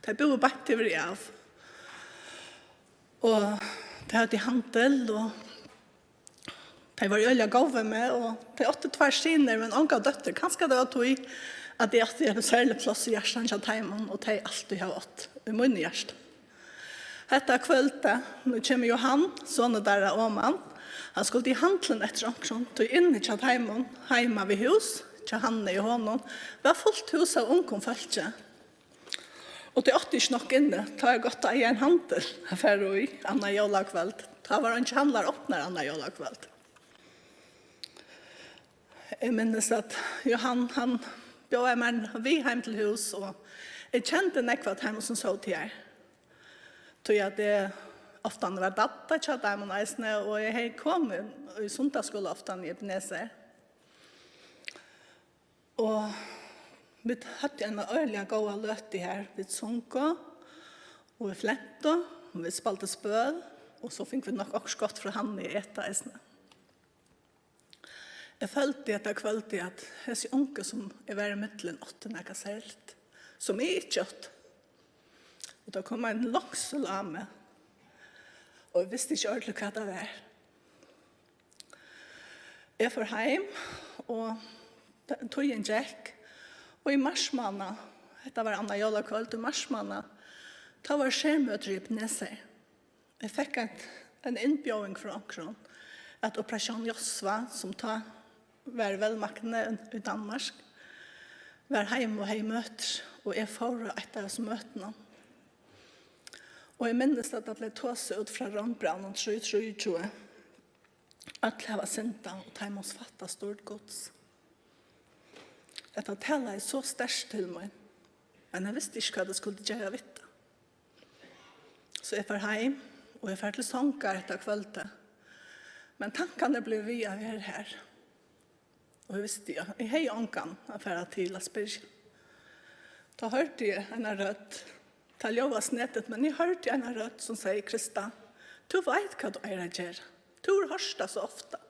Tey búðu beint yvir av. Og tey høvdu handil, og tey vóru øgiliga góð við meg, og tey áttu tveir synir, men onga dóttur. Kanska tað var tí, at eg átti eitt serligt pláss í hjartanum hjá teimum, og tey altíð hava átt í mínum hjarta. Hetta kvøldið, nú kemur Johan, sonur teirra, oman. Hann skuldi í handilin eftir onkrum, tí inni hjá teimum, heima við hús, hjá Hannu og honum, var fult hús av ungum fólki. Og tey áttu ikki nokk inni, tá er gott at eiga ein handil at fara í annað jólakvøld. Tá vóru eingir handlar opnir annað jólakvøld. Eg minnist, at Johan, hann bjóðaði mær við heim til hús, og eg kendi nógv av teimum, sum sótu har. Tí at eg ofta var dadda hjá teimum eisini, og eg hevði komið í sunnudagsskúla ofta í Ebenezer. Og vit høvdu eina øgiliga góða løtu har. Vit sungu, og vit flentu, og vit spældu spøl, og so fingu vit nokk okkurt gott frá Hannu at eta eisini. Eg føldi hetta kvøldið, at hesi ungu, sum eg var ímillum, áttu nakað serligt, sum eg ikki átti. Og tað kom ein longsul á meg, og eg visti ikki ordiliga, hvat tað var. Eg fór heim, og t-, tíðin gekk, og í marsmánaði, hetta var annað jólakvøld, í marsmánaði, tá var sermøtur í Ebenezer. Eg fekk eitt, eina innbjóðing frá onkrum, at Operation Josva, sum tá var í vælmagni í Danmark, var heima og hevði møtir, og eg fór á eitt av hesum møtunum. Og eg minnist, at tað bleiv tosað út frá Rómbrævinum trý trýogtjúgu: Øll hava syndað, og teimum fattar styrk Guds. Hetta talaði so sterkt til mín, men eg visti ikki, hvat eg skuldi gera við tað. So eg fór heim, og eg fór til songar hetta kvøldið. Men tankarnir blivu við at vera har. Og eg visti, ja, eg hevði ongan at fara til at spyrja. Tá hoyrdi eg eina rødd. Tað ljóðaði snedigt, men eg hoyrdi eina rødd, sum segði: Krista, tú veit, hvat tú eigur at gera. Tú hevur hoyrt tað so ofta.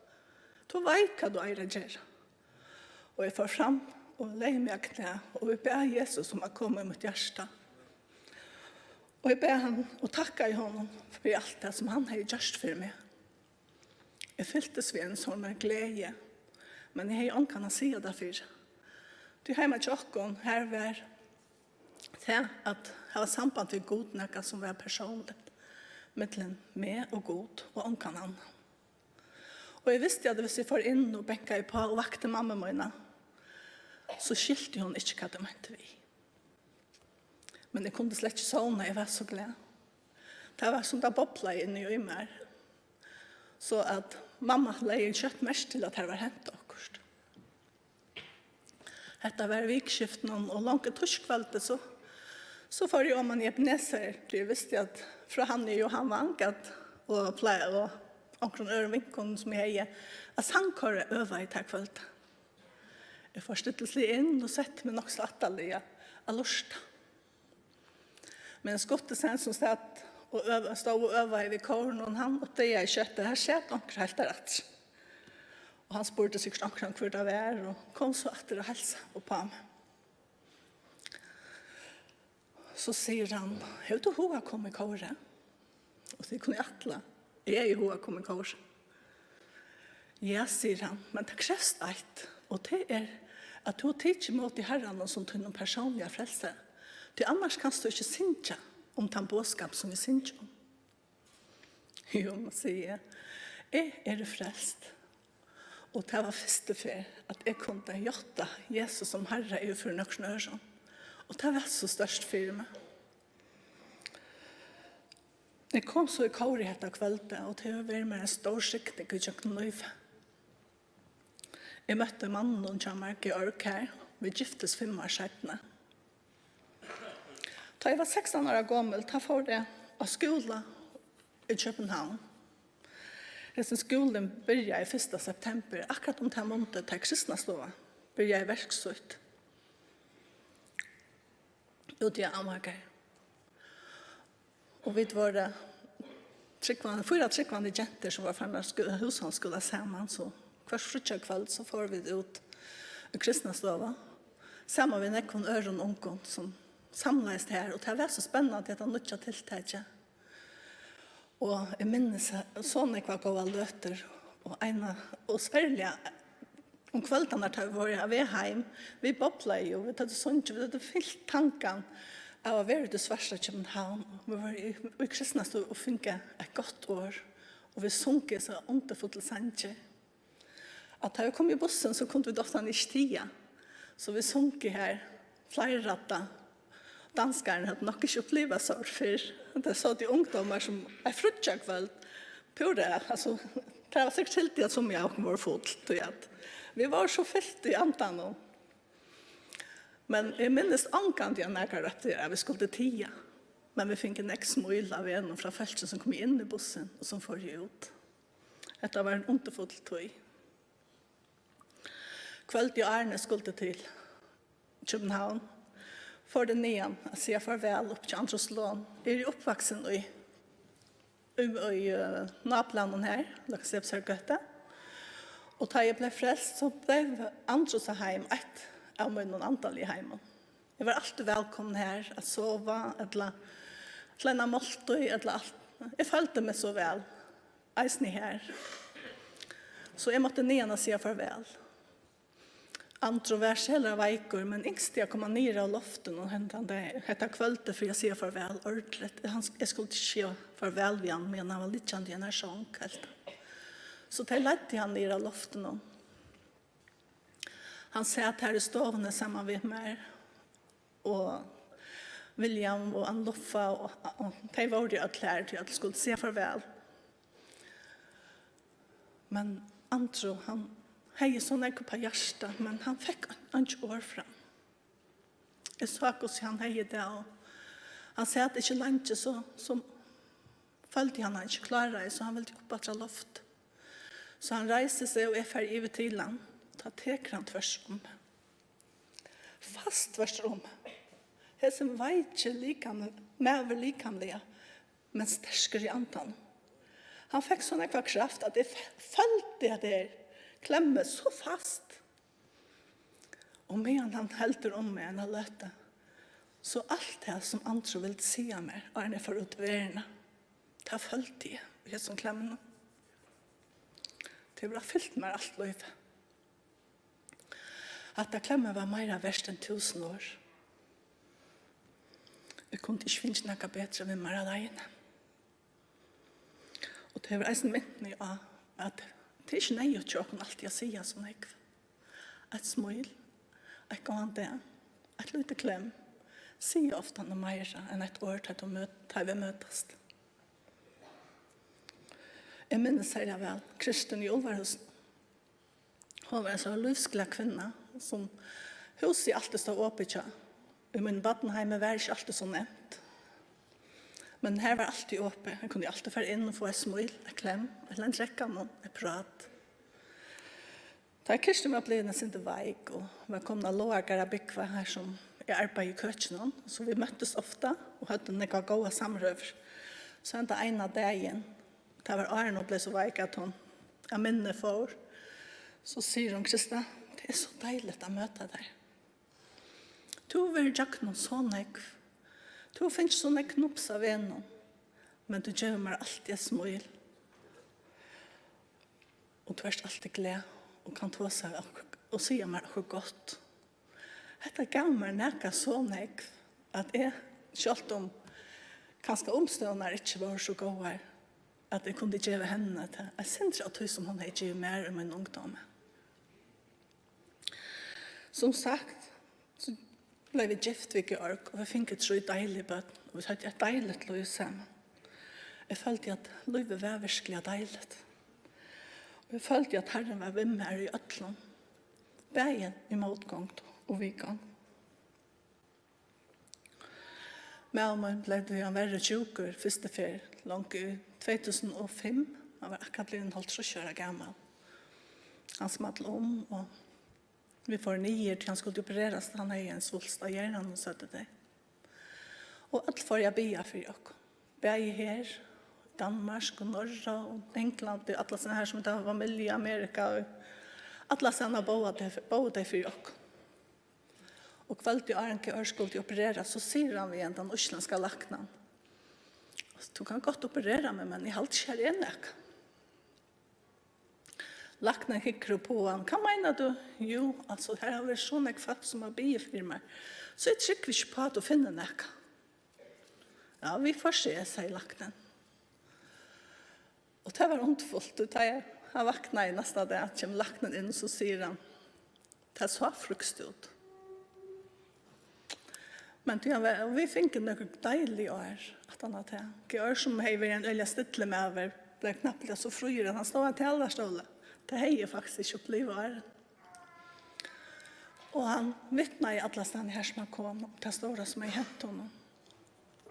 Tú veit, hvat tú eigur at gera. Og eg fór fram og legði meg á knæ, og eg bað Jesus um at koma í mítt hjarta. Og eg bað hann og takkaði honum fyri alt tað, sum hann hevði gjørt fyri meg. Eg fyltist við eini sovorðnari gleði, men eg hevði ongan at siga tað fyri. Tí heima hjá okkum, har var tað at hava samband við Gud nakað, sum var persónligt millum meg og Gud og ongan annan. Og eg visti, at viss eg fór inn og bankaði uppá og vakti mammu mína, so skilti hon ikki, hvat eg meinti við. Men eg kundi slett ikki sovna, eg var so glað. Tað var, sum tað boblaði inni í mær. So at mamma legði skjótt merki til, at har var hent okkurt. Hetta var í vikuskiftinum, og longu týskvøldið, so, so fór eg oman í Ebenezer, tí eg visti, at frá Hanni og Johan Vang, at, og fle-, og onkrum øðrum vinkonum, sum eg hevði, at sangkóra øvaði tað kvøldið. Eg fór stillisliga inn og setti meg nokk so aftarliga at lurta. Men Skutti Sveinsson sat og øv-, stóð og øvaði við kórinum, og hann uppdagaði skjótt, at har sat onkur heilt har aftur. Og hann spurdi sikkurt onkran, hvør tað var, og kom so aftur og heilsaði uppá meg. So sigur hann: Hevur tú hug at koma í kórið? Og tit kunnu ætla, eg hevði hug at koma í kórið. Ja, sigur hann, men tað krevst eitt, og tað er, at tú hevur tikið ímóti Harranum sum tínum persónliga frelsara. Tí annars kanst tú ikki syngja um tann boðskap, sum vit syngja um. Jú, má siga, eg eri frelst. Og tað var fyrstu ferð, at eg kundi játta Jesus sum Harra yvir fyri nøkrum øðrum. Og tað var so stórt fyri meg. Eg kom so í kór í hetta kvøldið, og tað hevur verið mær ein stór signing í gjøgnum lívið. Eg møtti manninum hjá mær, Georg, her. Vit giftust fimm ár seinni. Tá eg var sekstan ára gomul, tá fór eg á skúla í København. Hesin skúlin byrjaði fyrsta september, akkurát um tað mundið, tá Kristnastovan byrjaði verk sítt úti á Amargari. Og vit vóru trúgvandi, fýra trúgvandi gentur, sum vóru farnar at skú-, húshaldsskúla saman, so hvørt fríggjakvøld, so fóru vit út í Kristnastovu, saman við nógvum øðrum ungum, sum samlaðist her, og tað var so spennandi, hetta nýggja tiltakið. Og eg minnist so nógvar góðar løtur, og eina, og serliga um kvøldarnar, tá vit vóru á veg heim, vit boblaðu jú, vit høvdu sungið, vit høvdu fylt tangan av at vera úti í svarta København. Vit vóru í, í Kristnastovu og fingu eitt gott orð, og vit sungu hesar undurfullu sangir. At tá vit komu í bussin, so kundu vit ofta ikki tiga. So vit sungu her, fleirradda. Danskarin hevði nokk ikki upplivað so fyrr. Tað sótu ungdómar sum eitt fríggjakvøld. Púra, altso, tað var sikkurt hildið, at summi av okkum vóru full, tí at vit vóru so fylt í andanum. Men eg minnist ongantíð, at nakar rópti, at vit skuldu tiga. Men vit fingu nógv smíl á vegnum frá fólki, sum komu inn í bussin og sum fóru út. Hetta var ein undurfull tíð. Kvøldið, áðrenn eg skuldi til København, fór eg niðan at siga farvæl upp til Andrus Lon. Eg eri uppvaksin í, í, í, eh, nábýlinum her, Løgstebsargøta. Og tá eg bleiv frelst, so bleiv Andrusarheim eitt av mínum andaligu heimum. Eg var altíð vælkomin her at sova, ella til eina máltíð, ella alt. Eg føldi meg so væl, eisini her. So eg mátti niðan at siga farvæl. Andro var sera veikur, men ynskti at koma niður av loftinum hendan dag, hetta kvøldið, fyri at siga farvæl ordiligt. Hann, eg skuldi ikki siga farvæl við hann, meðan hann var liggjandi í einari song, helt hann. So tey leiddu hann niður av loftinum. Hann sat her í stovuni saman við mær, og William og Anne Luffa, og, og tey vóru øll her, tí øll skuldu siga farvæl. Men Andro, hann hevði so nógv upp á hjarta, men hann fekk ein-, einki orð fram. Eg sá, hvussu hann hevði tað, og hann sat ikki leingi, so, so føldi hann, hann ikki kláraði, so hann vildi upp aftur á loft. So hann reisir seg, og eg fari yvir til hann. Tá tekur hann tvørtur um meg. Fast tvørtur um meg. Hesin veiki likam-, maður likamliga, men sterkur í andanum. Hann fekk so nógva kraft, at eg f-, føldi, at eg klemmi so fast. Og meðan hann heldur um meg eina løtu, so alt tað, sum Andro vildi siga mær, áðrenn eg fór út í verðina, tað føldi eg í hesum klemmunum. Tað hevur fylt mær alt lívið. Hatta klemmið var meira vert enn túsund orð. Eg kundi ikki fingið nakað betri við mær á leiðini. Og tað hevur eisini mint meg á, at tað er ikki neyðugt hjá okkum altíð at siga so nógv. Eitt smíl, eitt góðan dag, eitt lítið klemm, siga ofta nú meira enn eitt orð, tá tú møt-, tá vit møtast. Eg minnist serliga væl Kristin í Ulvarhúsinum. Hon var ein so lívsglað kvinna, sum húsið altíð stóð opið hjá. Í mínum barnaheimi var ikki altíð so neyvt. Men her var altíð opið. Eg kundi altíð fara inn og fáa eitt smíl, eitt klemm, ella ein drekkamunn, eitt prát. Tá Kristin var blivin eitt sindur veik og var komin á Lágargarð at búgva, har sum eg arbeiddi í køkinum, so vit møttust ofta og høvdu nógvar góðar samrøður. So henda eina dagin, tað var áðrenn hon bleiv so veik, at hon av minni fór, so sigur hon: "Krista, tað er so deiligt at møta tær. Tú hevur verið gjøgnum so nógv. Tú hevur fingið so nógv knups á vegnum, men tú gevur mær altíð eitt smíl. Og tú ert altíð glað og kann tosa við okkum og siga mær okkurt gott." Hetta gav mær nakað so nógv, at eg, sjálvt um kanska umstøðurnar ikki vóru so góðar, at eg kundi geva henni tað, eitt sindur av tí, sum hon hevði givið mær í mínum ungdómi. Sum sagt, so bleiv eg gift við Georg, og vit fingu trý deilig børn, og vit høvdu eitt deiligt lív saman. Eg føldi, at lívið var veruliga deiligt. Og eg føldi, at Harrin var við mær í øllum, bæði í mótgongd og viðgongd. Maður mín bleiv tíverri sjúkur fyrstu ferð, longu í tvey túsund og fimm. Hann var akkurát blivin hálvtrýss ára gamal. Hann small um, og vit fóru niður, tí hann skuldi opererast. Hann hevði ein svulst á hjerranum, søgdu tey. Og øll fóru at biðja fyri okkum. Bæði her, í Danmark og Norra og Englandi, alla staðni her, sum vit hava familju í Amerika, og alla staðni bóðu tey, bóðu tey fyri okkum. Og kvøldið, áðrenn Georg skuldi opererast, so sigur hann við hendan íslendska læknan: "Altso, tú kanst gott operera meg, men eg haldi ikki, har er nakað." Læknin hyggur upp á hann: "Hvat meinar tú?" "Jú, altso, har hava verið so nógv fólk, sum hava biðið fyri mær, so eg trúgvi ikki upp á, at tú finnur nakað." "Ja, vit fáa síggja," sigur læknin. Og tað var undurfult, og tá eg, hann vaknaði næsta dag, kemur læknin inn, so sigur hann: "Tað sá frískt út." Men tí hann var, og vit fingu nøkur deilig ár aftan á tað. Georg, sum hevði verið ein øgiliga stillur maður, bleiv knappliga so fríur, at hann stóð á talarastóli. Tað hevði eg faktiskt ikki upplivað áðrenn. Og hann vitnaði allastaðni har, sum hann kom, um tað stóra, sum hevði hent honum.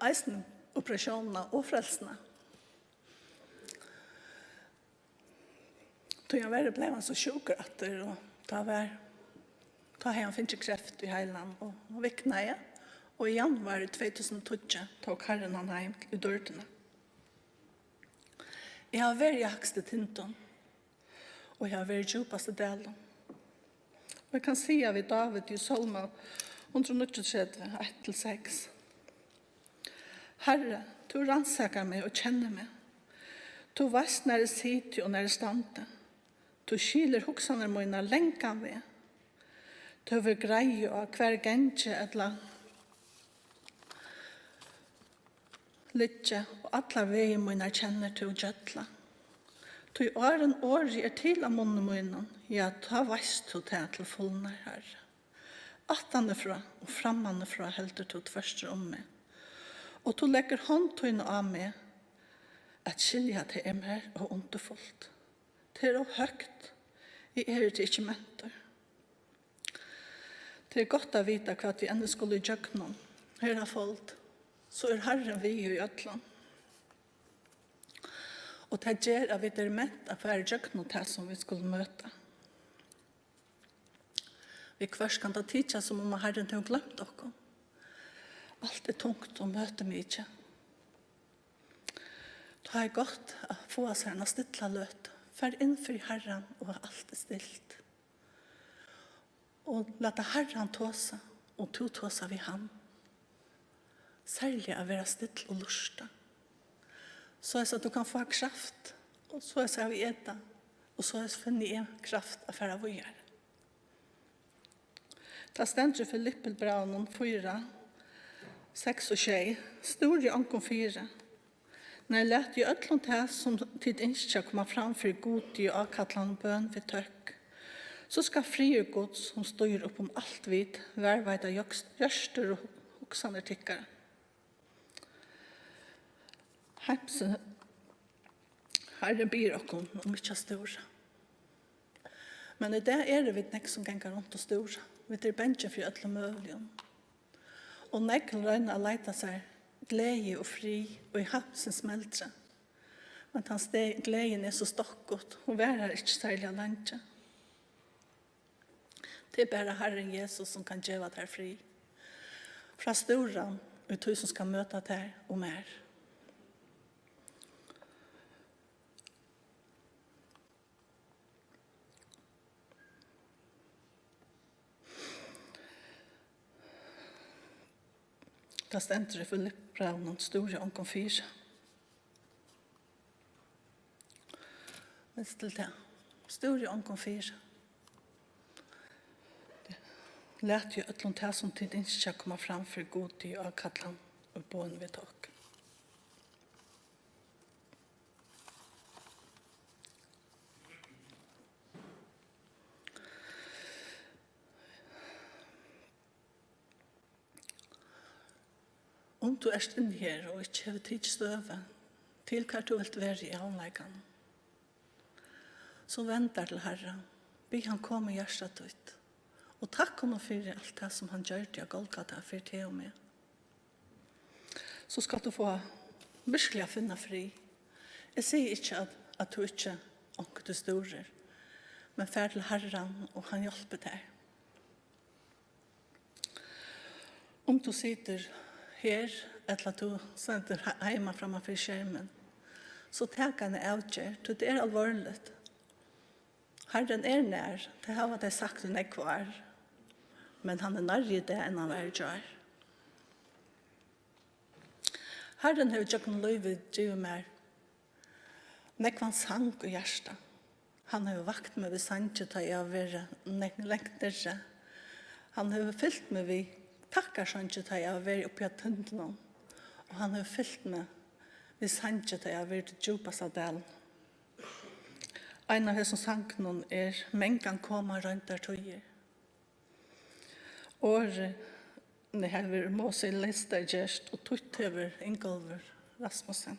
Eisini operatiónina og frelsuna. Tíverri bleiv hann so sjúkur aftur, og tá var, tá hevði hann fingið kreft í heilanum, og hann viknaði, og í januar í tvey túsund og tíggju tók Harrin hann heim í dýrdina. Eg havi verið í hægstu tindum, og eg havi verið í djúpastu dalum. Og eg kann siga við Dávid í Sálmi hundrað og níggjuogtretivu, eitt til seks: "Harri, tú rannsakar meg og kennir meg. Tú veist, nær eg siti og nær eg standi. Tú skilur hugsanir mínar langan veg. Tú hevur greiðu á, hvar eg gangi ella liggi, og allar vegir mínar kennir tú gjølla. Tí áðrenn orðið er til á munni mínum, ja, tá veist tú tað til fulnar, Harri. Aftanífrá og frammanífrá heldur tú tvørtur um meg, og tú leggur hond tína á meg, at skilja tað er mær óundurfult. Tað er ov høgt, eg eri tað ikki mentur." Tað er gott at vita, hvat vit enn skulu ígjøgnum, herra fold, so er Harrin við í øllum. Og tað ger, at vit eru ment at fara ígjøgnum tað, sum vit skulu møta. Viðhvørt kann tað tykjast, sum um at Harrin hevur gloymt okkum. Alt er tungt og møtimikið. Tá er gott at fáa sær eina stilla løtu, fara inn fyri Harran, og alt er stilt. Og lata Harran tosa, og tú tosa við hann. Serliga at vera still og lurta, soleiðis at tú kann fáa kraft, og soleiðis havi eg tað, og soleiðis finni eg kraft at fara víðari. Tað stendur í Filippibrævinum fýra, seks og sjey: "Stúrið ongum fyri, nei, latið í øllum tað, sum tit ynskja, koma fram fyri Gudi í ákallan og bøn við tøkk. So skal friður Guds, sum stígur upp um alt vit, varðveita jøks-, hjørtur og hugsanir tykkara." Heimsins Harri biður okkum um ikki at stúra. Men í dag eru vit nógv, sum ganga runt og stúra. Vit eru bangin fyri øllum møguligum. Og nógv royna at leita sær gleði og frið í heimsins smeldri. Men tann ste-, gleðin er so stokkut, hon varar ikki serliga leingi. Tað er bara Harrin Jesus, sum kann geva tær frið frá stúran í tí, sum skal møta tær og mær. Tað stendur í Filippibrævinum: "Stúrið ongum fyri." Minst til tað. "Stúrið ongum fyri. Latið í øllum tað, sum tit ynskja, koma fram fyri Gudi í ákallan og bøn við tøkk." Um tú ert inni her og ikki hevur tikið støðu til, hvar tú vilt vera í ævinleikanum, so vend tær til Harran. Bið hann koma í hjarta títt. Og takk honum fyri alt tað, sum hann gjørdi á Golgata fyri teg og meg. So skalt tú fáa virkuliga at finna frið. Eg sigi ikki, at, at tú ikki onkuntíð stúrir, men far til Harran, og hann hjálpir tær. Um tú situr her, ella tú stendur he-, heima framman fyri skermin, so tak eina avgerð, tí tað er alvorligt. Harrin er nær, tað hava tey sagt í nógv ár, men hann er nærri í dag, enn hann var í gjár. Harrin hevur gjøgnum lívið givið mær nógvan sang í hjarta. Hann hevur vakt meg við sangi, tá eg havi verið nógv langt niðri. Hann hevur fylgt meg við takkarsangi, tá eg havi verið uppi á tindunum. Og hann hevur fylgt meg við sangi, tá eg havi verið í djúpasta dalinum. Ein av hesum sangunum er: Mangan koma royndar tíðir. Orðini hevur Mosi Leistagerð og týtt hevur Ingólfur Rasmussen.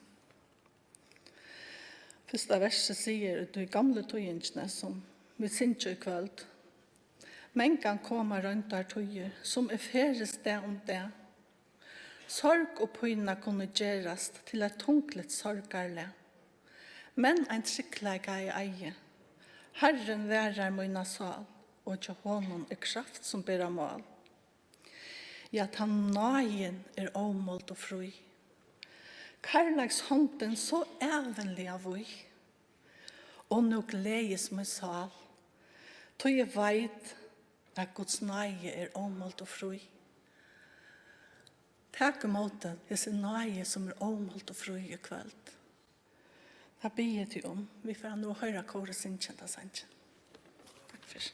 Fyrsta versið sigur í tí gamlu týðingini, sum vit syngja í kvøld: Mangan koma royndar tíðir, sum eg ferðist dag um dag. Sorg og pína kunnu gerast til eitt tungligt sorgarlag, men ein tryggleika eg eigi. Harrin varðar mína sál, og hjá honum er kraft, sum ber á mál. Ja, tann náðin er ómæld og frí, kærleikshondin so ævinliga víð. Og nú gleðist mín sál, tí eg veit, at Guds náði er ómæld og frí. Tak ímóti hesi náði, sum er ómæld og frí, í kvøld. Tað biði eg teg um. Vit fara nú at hoyra kórið syngja henda sangin. Takk fyri.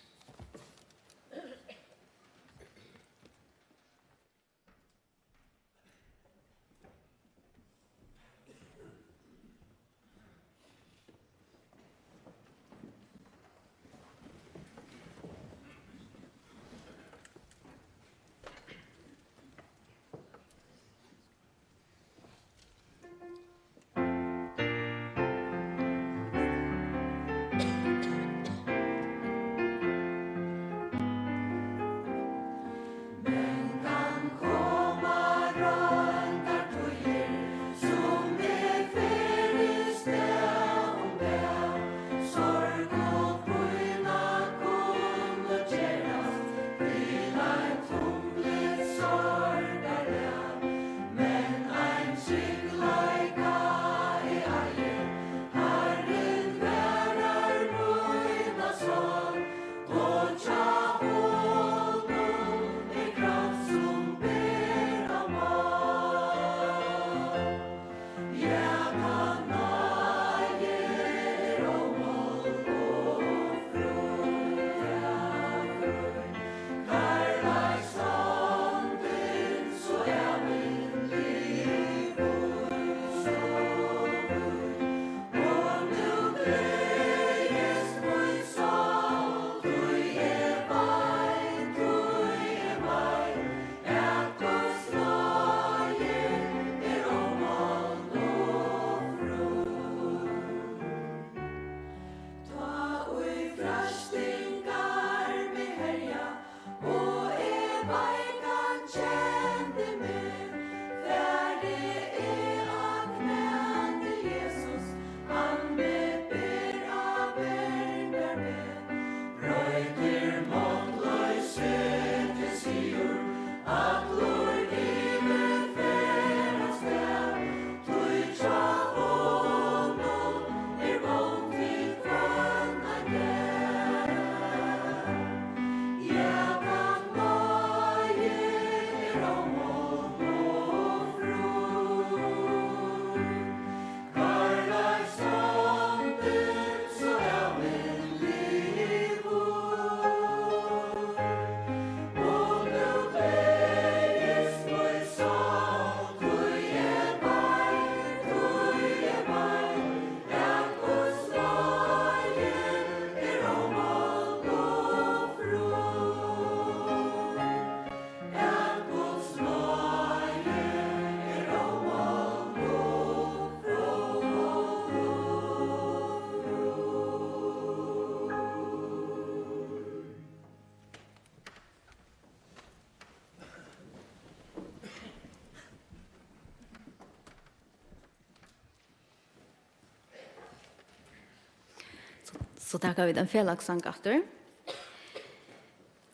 So taka vit ein felagssang aftur.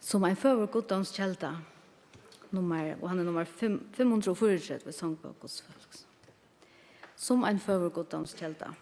Sum ein føgur guddómskelda, nummar, og hann er nummar fimm, fimm hundrað og fýraogtretivu í Songbók Guds fólks. Sum ein føgur guddómskelda.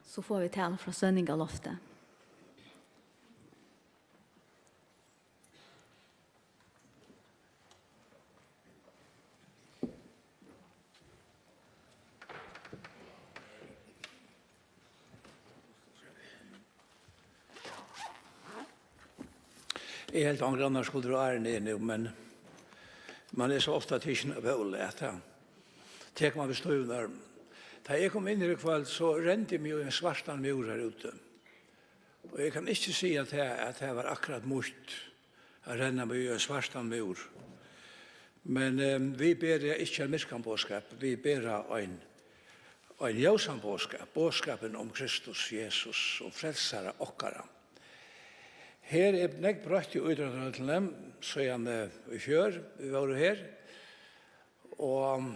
So fáa vit talu frá Søgningarlofti. Eg helt, onkur annar skuldi vera áðrenn eg nú, men man er so ofta tikin av bóli, at tað tekur man við stívum ørmum. Tá eg kom inn her í kvøld, so rendi meg í ein svartan múr har úti. Og eg kann ikki siga, at tað, at tað var akkurát mítt at renna meg í ein svartan múr. Men, eh, vit bera ikki ein myrkan boðskap, vit bera ein, ein ljósan boðskap, boðskapin um Kristus Jesus, um frelsara okkara. Her er nógv broytt í ítróttarhøllini, síðan, eh, í fjør, vit vóru her. Og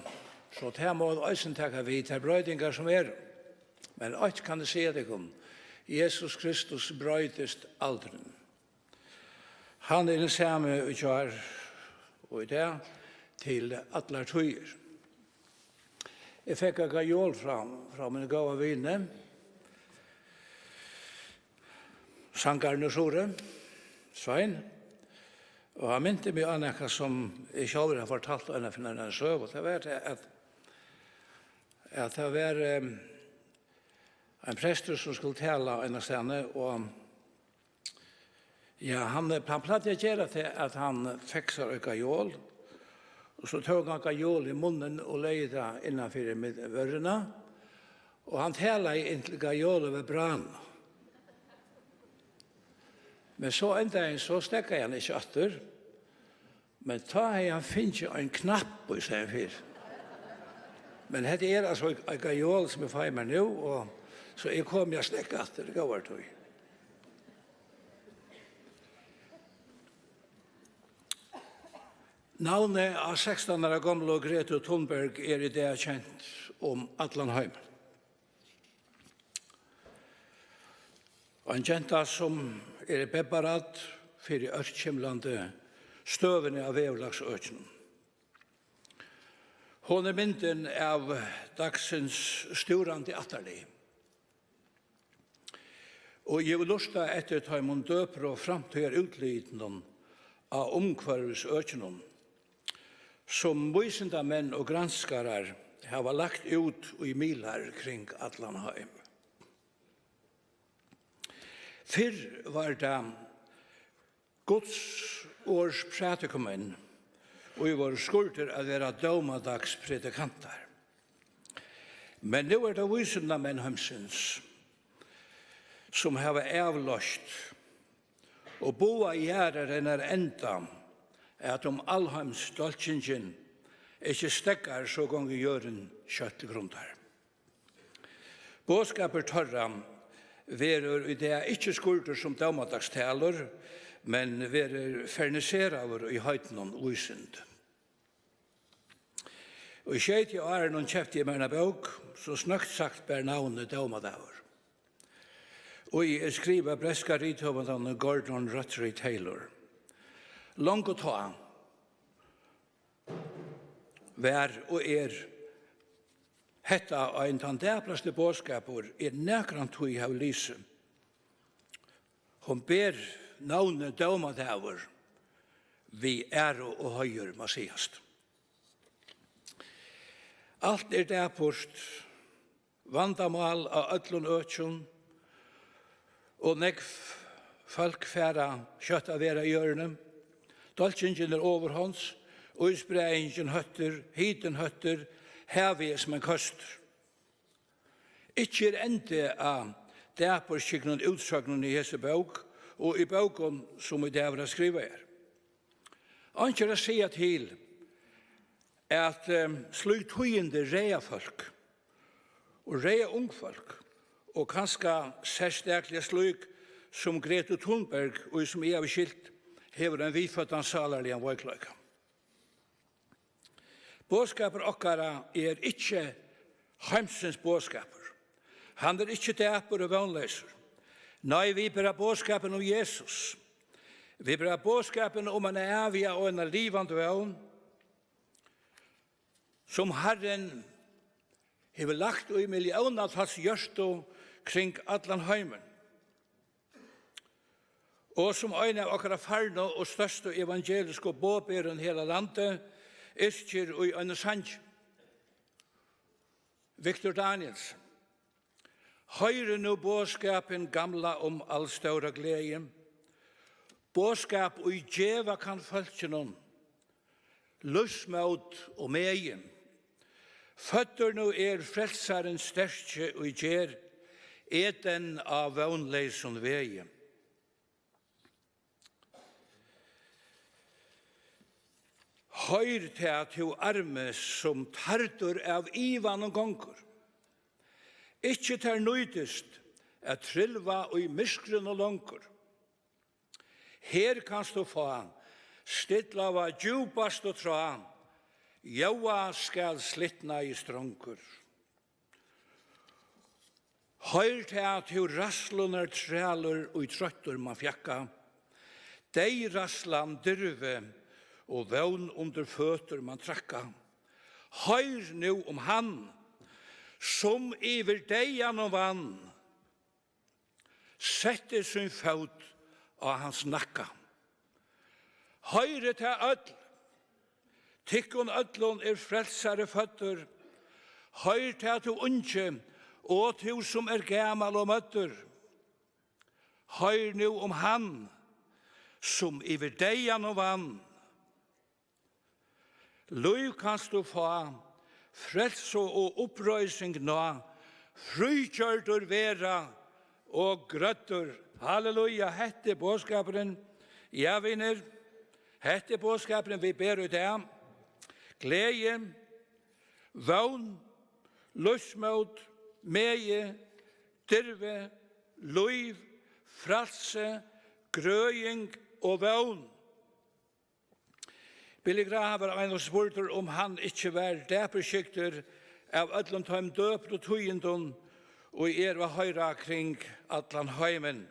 so tað má eisini taka við, tær broytingar sum eru. Men eitt kann eg siga tykkum, Jesus Kristus broytist aldrin. Hann er hin sami í gjár og í dag, til allar tíðir. Eg fekk ein gajol frá, frá mínum góða vini, sangarin úr Suðuroy, Svein, og hann minti meg á nakað, sum eg sjálvur havi fortalt eina ferð, eina søgu. Tað var tað, at, at tað var, em, ein prestur, sum skuldi tala einastaðni, og, ja, hann, hann plagdi at gera tað, at hann fekk sær eitt gajol, og so tók hann gajolið í munnin og legði tað innan fyri mið-, vørruna, og hann talaði, inntil gajolið var bránað. Men so ein dagin, so steðgaði hann ikki aftur, men tá hevði hann fingið ein knapp í staðin fyri. Men hetta er altso eitt, eitt gajol, sum eg fái mær nú, og so eg komi at steðga aftur, góðar tíð. Navnið á sekstan ára gomlu Gretu Thunberg er í dag kent um allan heim. Ein genta, sum er bebbarædd fyri ørkymlandi støðuni á veðurlagsøkinum. Hon er myndin av dagsins stúrandi ættarliði. Og eg vil lurta eftir teimum døpru framtíðarútlitunum á umhvørvisøkinum, sum vísindamenn og granskarar hava lagt út í miðlar kring allan heim. Fyrr var tað Guds orðs prædikumenn, ið vóru skurdir at vera dómadagsprædikantar. Men nú er tað vísindamenn heimsins, sum hava avloyst og boðað jarðarinnar enda, at um alheims dálkingin ikki steðgar, so gongur jørðin skjótt til grundar. Boðskapur teirra verður í dag ikki skurdur sum dómadagstalur, men verður ferniseraður í heidnum vísindum. Og í sjeytiárunum keypti eg mær eina bók, sum snøgt sagt ber navnið Dómadagur. Og eg skrivaði breska rithøvundanum Gordon Guthrie Taylor. Longu tá var og er hetta ein tann daprasti boðskapur, eg nakrantíð havi lisið. Hon ber navnið Dómadagur við æru og heiður, má sigast. Alt er dapurt, vandamál á øllum økjum, og nógv fólk fara skjótt at vera á jørðini. Dálkingin er ovurhonds, ísbreiðingin hóttir, hitin hóttir, havið er sum ein køstur. Ikki er endi á dapurskygnu útsøgnini í hesi bók og í bókum, sum í dag verða skrivaðar. Einki er at siga til, at, em, slík tíðindi ræða fólk, og ræða ung fólk, og kanska serstakliga slík sum Gretu Thunberg, ið, sum eg havi skilt, hevur ein viðføddan sálarligan veikleika. Boðskapur okkara er ikki heimsins boðskapur. Hann er ikki dapur og vónleysur. Nei, vit bera boðskapin um Jesus. Vit bera boðskapin um eina æviga og eina livandi vón, sum Harrin hevur lagt í milliónatals hjørtu kring allan heimin, og sum ein av okkara farnu og størstu evangelisku boðberum her á landi yrkir í einum sangi. Victor Danielsen. Hoyr nú boðskapin gamla um alstóra gleði. Boðskap, ið geva kann fólkinum lívsmót og megi. Føddur nú er Frelsarin sterki, ið ger Eden á vónleysum vegi. Hoyr tað, tú armi, sum tardur av ivanum gongur. Ikki tær nýtist at trilva í myrkrinum longur. Her kanst tú fá stillaða djúpastu trá, ljóða skal slitnaði strongur. Hoyr tað, tú ræðslunnar trælur, ið troyttur man fjakka, deyðræðslan, dirvi og vón undir føtur man trakka. Hoyr nú um hann, sum yvir deyðanum vann, setti sín fót á hans nakka. Hoyrið tað øll, tykkum øllum er Frelsari føddur. Hoyr tað, tú ungi, og tú, sum er gamal og møddur. Hoyr nú um hann, sum yvir deyðanum vann. Lív kanst tú fá, frelsu og uppreising ná, frígjørdur vera og grøddur. Halleluja, hetta er boðskapurin. Ja, vinir, hetta er boðskapurin, vit bera í dag. Gleði, vón, lívsmót, megi, dirvi, lív, frælsi, grøðing og vón. Billy Graham var ein, og spurdur, um hann ikki var dapurskygdur av øllum teimum døpru tíðindum, ið eru at hoyra kring allan heimin.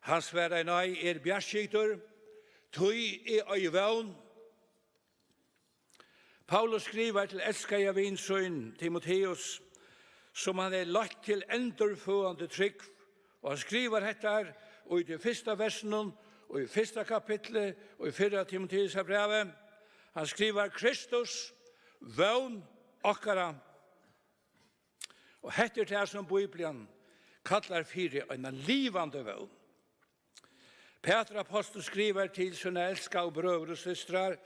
Hann svaraði: Nei, eg eri bjartskygdur, tí eg eigi vón. Paulus skrivar til elskaða vin sín, Timoteus, sum hann hevði leitt til endurføðandi trúgv, og hann skrivar hetta her í tí fyrsta versinum, og í fyrsta kapitli, og í fyrra Timoteusarbrævi. Hann skrivar: Kristus, vón okkara. Og hetta er tað, sum Bíblian kallar fyri eina livandi vón. Pætur apostul skrivar til sínar elskaðu brøður og systrar,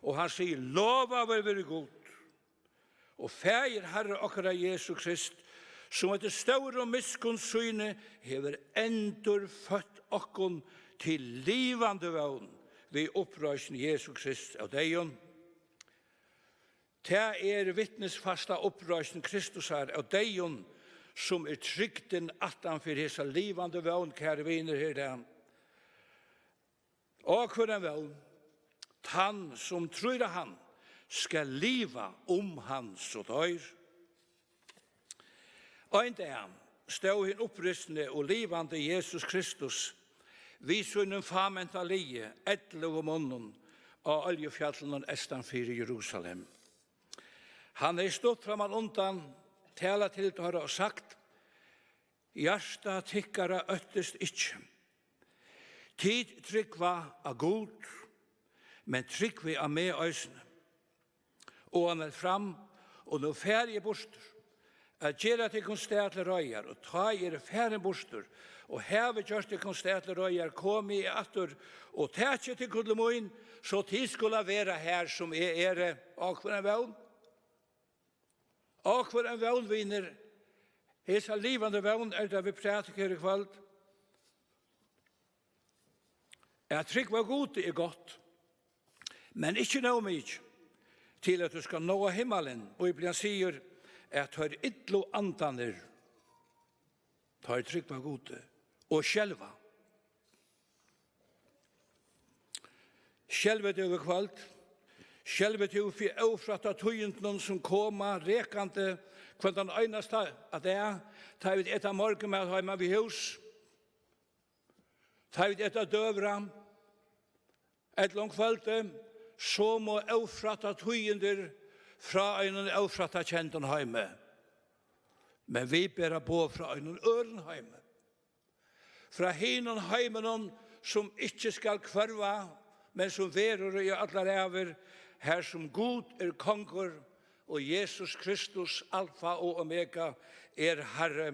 og hann sigur: Lovaður veri Gud og Faðir Harra okkara Jesu Krist, sum eftir stóru miskunn síni hevur endurføtt okkum til livandi vón við uppreisn Jesu Krist av deyðum. Tað er vitnisfasta uppreisn Kristusar av deyðum, sum er trygdin aftan fyri hesa livandi vón, kæru vinir, her í dag. Og hvør ein vón, tann sum trýr á hann, skal liva, um hann so doyr. Ein dag stóð hin upprisni og livandi Jesus Kristus við sínum fámenta liði, ellivu monnum, á Oljufjallinum eystan fyri Jerusalem. Hann hevði stutt framman undan talað til teirra og sagt: Hjarta tykkara óttist ikki. Tit trúgva á Gud, men trúgvið á meg eisini. Og hann helt fram: Og nú fari eg burtur at gera tykkum stað til reiðar, og tá eg eri farin burtur og havi gjørt tykkum stað til reiðar, komi eg aftur og taki tykkum til mín, so tit skula vera har, sum eg eri. Á, hvør ein vón! Á, hvør ein vón, vinir! Hesa livandi vón er tað, vit prædika her í kvøld. At trúgva Gudi er gott, men ikki nóg mikið til, at tú skal náa himmalin. Bíblian sigur, at teir illu andarnir, teir trúgva Gudi og skelva. Skelvur tú í kvøld? Skelvur tú fyri ófrætta tíðindunum, sum koma rekandi hvønn tann einasta dag, tá vit eta morgunmat heima við hús, tá vit eta døgurða, ella um kvøldið, somu ófrætta tíðindir frá einum ófrættakendum heimi? Men vit bera boð frá einum øðrum heimi, frá hinum heiminum, sum ikki skal hvørva, men sum verður í allar ævir, har sum Gud er kongur og Jesus Kristus, Alfa og Omega, er Harri.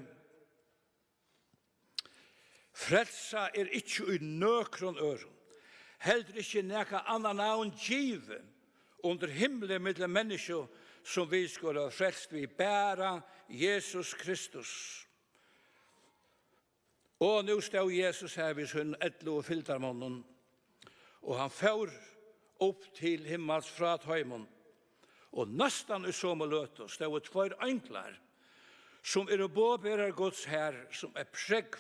Frelsa er ikki í nøkrum øðrum. heldur ikki nakað annað navn givið undir himli millum menniskju, sum vit skulu frelst við, bara Jesus Kristus. Og nú stóð Jesus har við sínum ellivu fylgdarmonnum, og hann fór upp til himmals frá teimum. Og næstan í somu løtu stóðu tveir einglar, sum eru boðberar Guds har, sum eitt prógv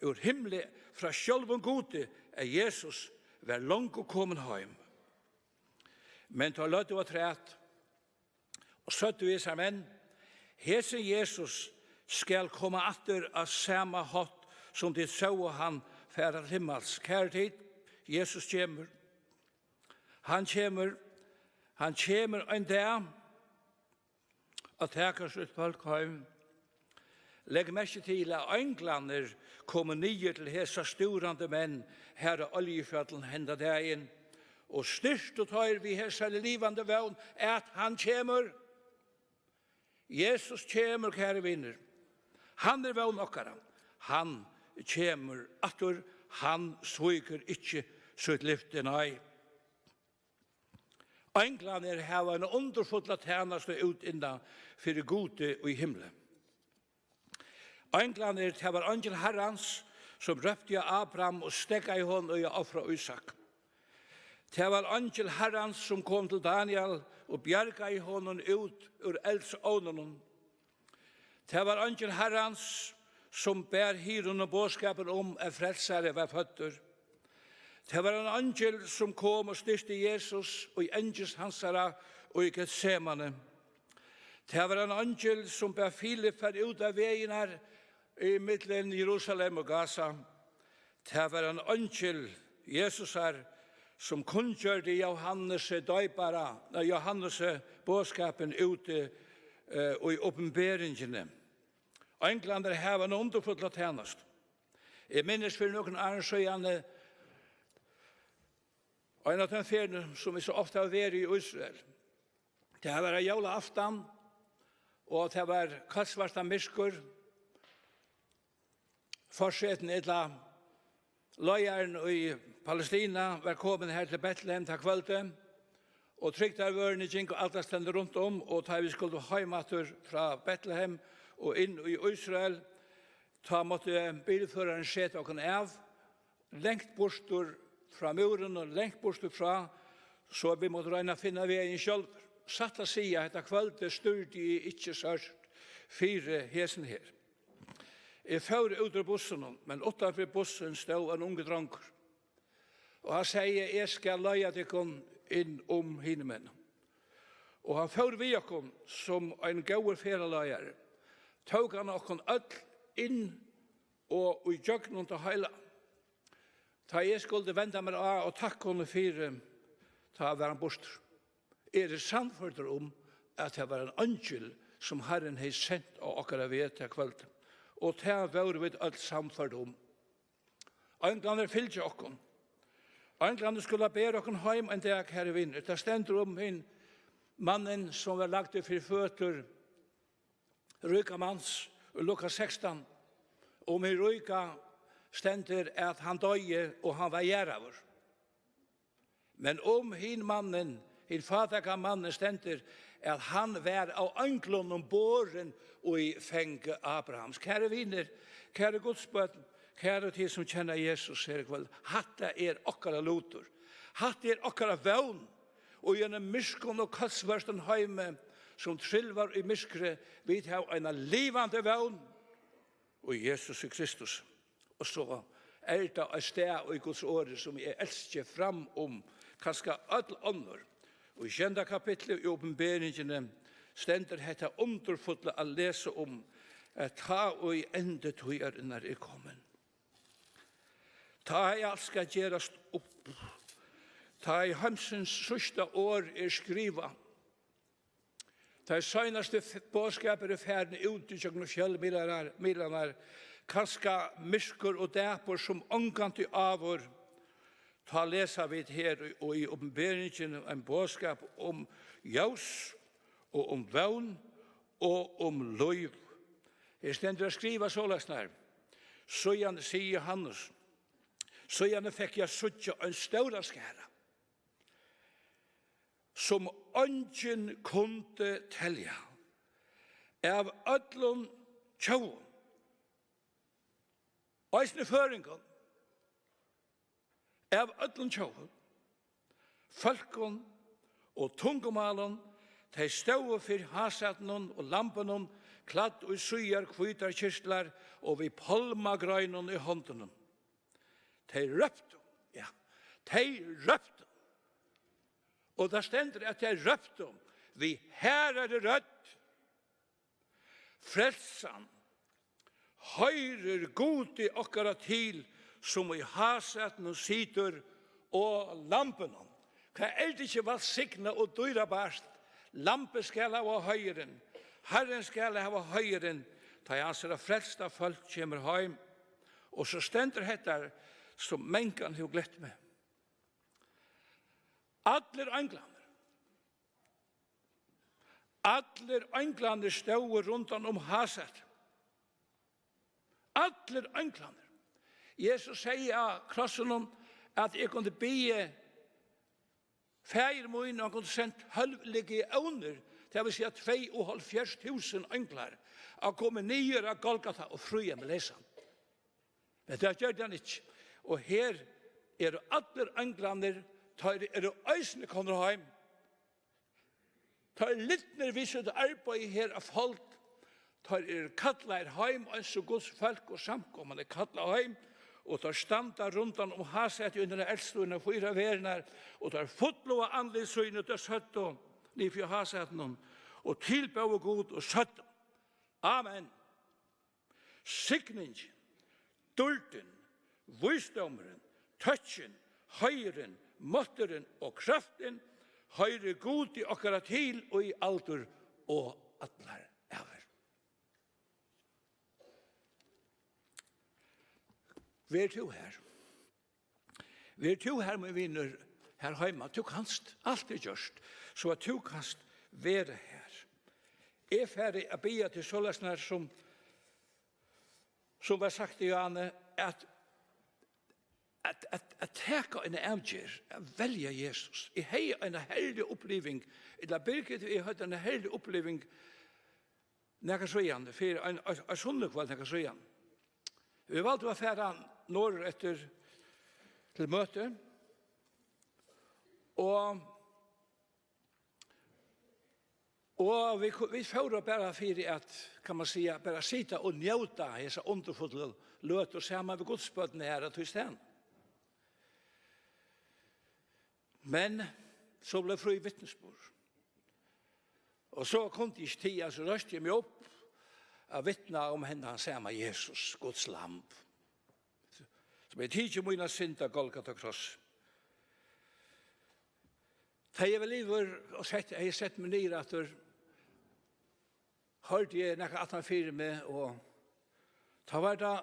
úr himli frá sjálvum Gudi, at Jesus var longu komin heim. Men teir løgdu afturat og søgdu við sær menn: Hesin Jesus skal koma aftur á sama hátt, sum tit sóu hann fara til himmals. Kæru tit, Jesus kemur. Hann kemur. Hann kemur ein dag at taka sítt fólk heim. Legg merki til, at einglarnir komu niður til hesa stúrandi menn har á Oljufjøllum henda dagin, og styrktu teir við hesari livandi vón, at hann kemur. Jesus kemur, kæru vinir. Hann er vón okkara. Hann kemur aftur. Hann svíkur ikki sítt lyfti, nei. Einglarnir hava eina undurfulla tænastu útinnan fyri Gudi í himli. Einglarnir, tað var eingil Harrans, sum rópti á Abraham og steðgaði honum í at ofra Ísak. Tað var eingil Harrans, sum kom til Daniel og bjargaði honum út úr eldsovninum. Tað var eingil Harrans, sum bar hirðunum boðskapin um, at frelsari var føddur. Tað var ein eingil, sum kom og styrkti Jesus í angist hansara í Getsemane. Tað var ein eingil, sum bar Filip far út á vegirnar í millum Jerusalem og Gaza. Tað var ein eingil Jesusar, sum kunngjørdi Jóhannesi doypara, nei, Jóhannesi boðskapin úti, eh, í Opinberingini. Einglarnir hava eina undurfulla tænastu. Eg minnist fyri nøkrum árum síðani, eh, ein av teimum ferðum, sum eg so ofta havi verið í Ísrael. Tað var jólaaftan, og tað var kolsvarta myrkur. Forsetin, ella leiðarin í Palestina, var komin her til Betlehem tað kvøldið, og trygdarvørðirnir gingu allastaðni runt um, og tá vit skuldu heim aftur frá Betlehem og inn í Ísrael, tá mátti bilførarin seta okkum av, langt burtur frá múrinum, langt burtur frá, so vit máttu royna at finna vegin sjálvir. Satt at siga, hetta kvøldið stúrdi eg ikki sørt fyri hesum her. Eg fór út úr bussinum, men uttan fyri bussin stóð ein ungur drongur. Og hann segði: "Eg skal leiða tykkum inn um hinumegin." Og hann fór við okkum sum ein góður ferðaleiðari. Tók hann okkum øll inn og í gjøgnum tað heila. Tá eg skuldi venda mær á og takka honum fyri, tá var hann burtur. Eg eri sannførdur um, at tað var ein eingil, sum Harrin hevði sent á okkara veg tað kvøldið. Og tað vóru vit øll sannførd um. Einglarnir fylgja okkum. Einglarnir skulu bera okkum heim ein dag, kæru vinir. Tað stendur um hin mannin, sum var lagdur fyri føtur ríka mans í Lukas sekstan. Um hin ríka stendur, at hann doyði og hann var jarðaður. Men um hin mannin, hin fátæka mannin, stendur, at hann var av einglunum borin í fang Abrahams. Kæru vinir, kæru Guds børn, kæru tit, sum kenna Jesus her í kvøld, hatta er okkara lutur. Hatta er okkara vón. Og í einum myrkum og kolsvørtum heimi, sum trilvar í myrkri, vit hava eina livandi vón í Jesusi Kristus. Og so er tað eitt stað í Guds orði, sum eg elski fram um kanska øll onnur. Og í sjeynda kapitli í Opinberingini stendur hetta undurfulla at lesa um, at tá ið endi tíðarinnar er komin, tá ið alt skal gerast upp, tá ið heimsins síðsta orð er skrivað, tá ið seinasti f-, boðskapur er farin út ígjøgnum fjølmiðlarnar, miðlarnar, kanska myrkur og dapur sum ongantíð áður, tá lesa vit her í, í Opinberingini ein boðskap um ljós og um vón og um lív. Her stendur at skriva soleiðis nær: Síðan sigur Johannes: Síðani fekk eg at síggja ein stóra skara, sum eingin kundi telja, av øllum tjóðum, eisini føroyingum, av øllum tjóðum, fólkum og tungumálum. Tey stóðu fyri hásætinum og lambinum, klædd í síðar hvítar kyrtlar og við pálmagreinum í hondunum. Tey róptu, ja, tey róptu. Og tað stendur, at tey róptu við harðari rødd: Frelsan hoyrir Gudi okkara til, sum í hásætinum situr, og Lambinum. Hvat er tað ikki vælsignað og dýrabært? Lambið skal hava heiðurin, Harrin skal hava heiðurin, tá ið hansara frelsta fólk kemur heim. Og so stendur hetta, sum mangan hevur glett meg. Allir einglarnir, allir einglarnir stóðu rundan um hásætið. Allir einglarnir. Jesus segði á krossinum, at eg kundi biðið Faðir mín, og hann kundi sent tólv legionar, tað vil siga tvey og hálvfjerðs túsund einglar, at koma niður á Golgata og fría meg leysan. Men tað gjørdi hann ikki. Og her eru allir einglarnir, teir eru eisini komnir heim. Teir lidnir við sítt arbeiði her á fold, teir eru kallaðir heim, eins og Guds fólk og samkoman er kallað heim, og teir standa rundan um hásætið, og hinar elstu, hinar fýra verurnar, og teir fullbláa andlit síni, teir søgdu niður fyri hásætinum, og tilbóðu Gud og søgdu: Amen. Signingin, dýrdin, vísdómurin, tøkkin, heiðurin, mátturin og kraftin hoyrir Gudi okkara til í aldur og allar ævir. Ver tú her? Ver tú her, mín vinur, her heima? Tú kanst, alt er gjørt, so at tú kanst vera her. Eg fari at biðja til soleiðis, nær sum, sum var sagt í Johanne, at, at, at, at taka eina avgerð, at velja Jesus. Eg hevði eina herliga uppliving, ella Birgit og eg høvdu eina herliga uppliving, nakað síðani, fyri ein, ein, ein sunnukvøld nakað síðani. Vit valdu at fara norður eftir til møti, og, og vit ku-, vit fóru bara fyri at, kann man siga, bara sita og njóta hesa undurfullu løtu saman við Guds børn her á tí staðnum. Men so bleiv frí vitnisburður. Og so kundi eg ikki tiga, so reisti eg meg upp at vitna um hendan sama Jesus, Guds lamb, sum hevði tikið mína synd á Golgata kross. Tá eg var liðugur og sett, hevði sett meg niður aftur, hoyrdi eg nakað aftan fyri meg, og tá var tað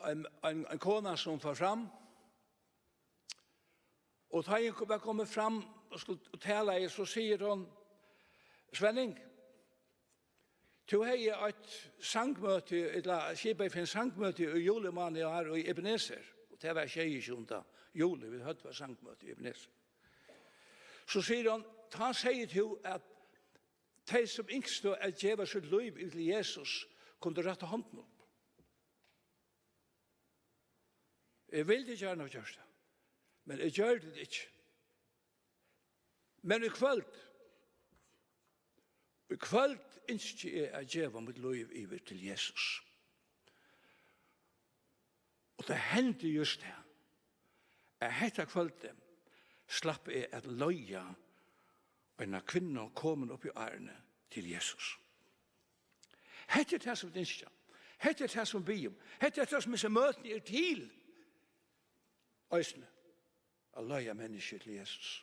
ein, ein, ein kona, sum fór fram, og tá eg var komin fram og skuldi, og talaði, so sigur hon: Svenning, tú hevði eitt sangmøti, ella skipaði fyri ein sangmøti í julimánaði í ár í Ebenezer, og tað var sjeyogtjúgunda juli, vit høvdu eitt sangmøti í Ebenezer. So sigur hon: Tá segði tú, at tey, sum ynsktu at geva sítt lív yvir til Jesus, kundu rætta hondina upp. Eg vildi gjarna havt gjørt tað, men eg gjørdi tað ikki. Men í kvøld, í kvøld ynski eg at geva mítt lív yvir til Jesus. Og tað hendi júst tað, at hetta kvøldið slapp eg at leiða eina kvinnu komin upp í árini til Jesus. Hetta er tað, sum vit ynskja. Hetta er tað, sum vit biðja um. Hetta er tað, sum hesi møtini eru til. Eisini at leiða menniskju til Jesus.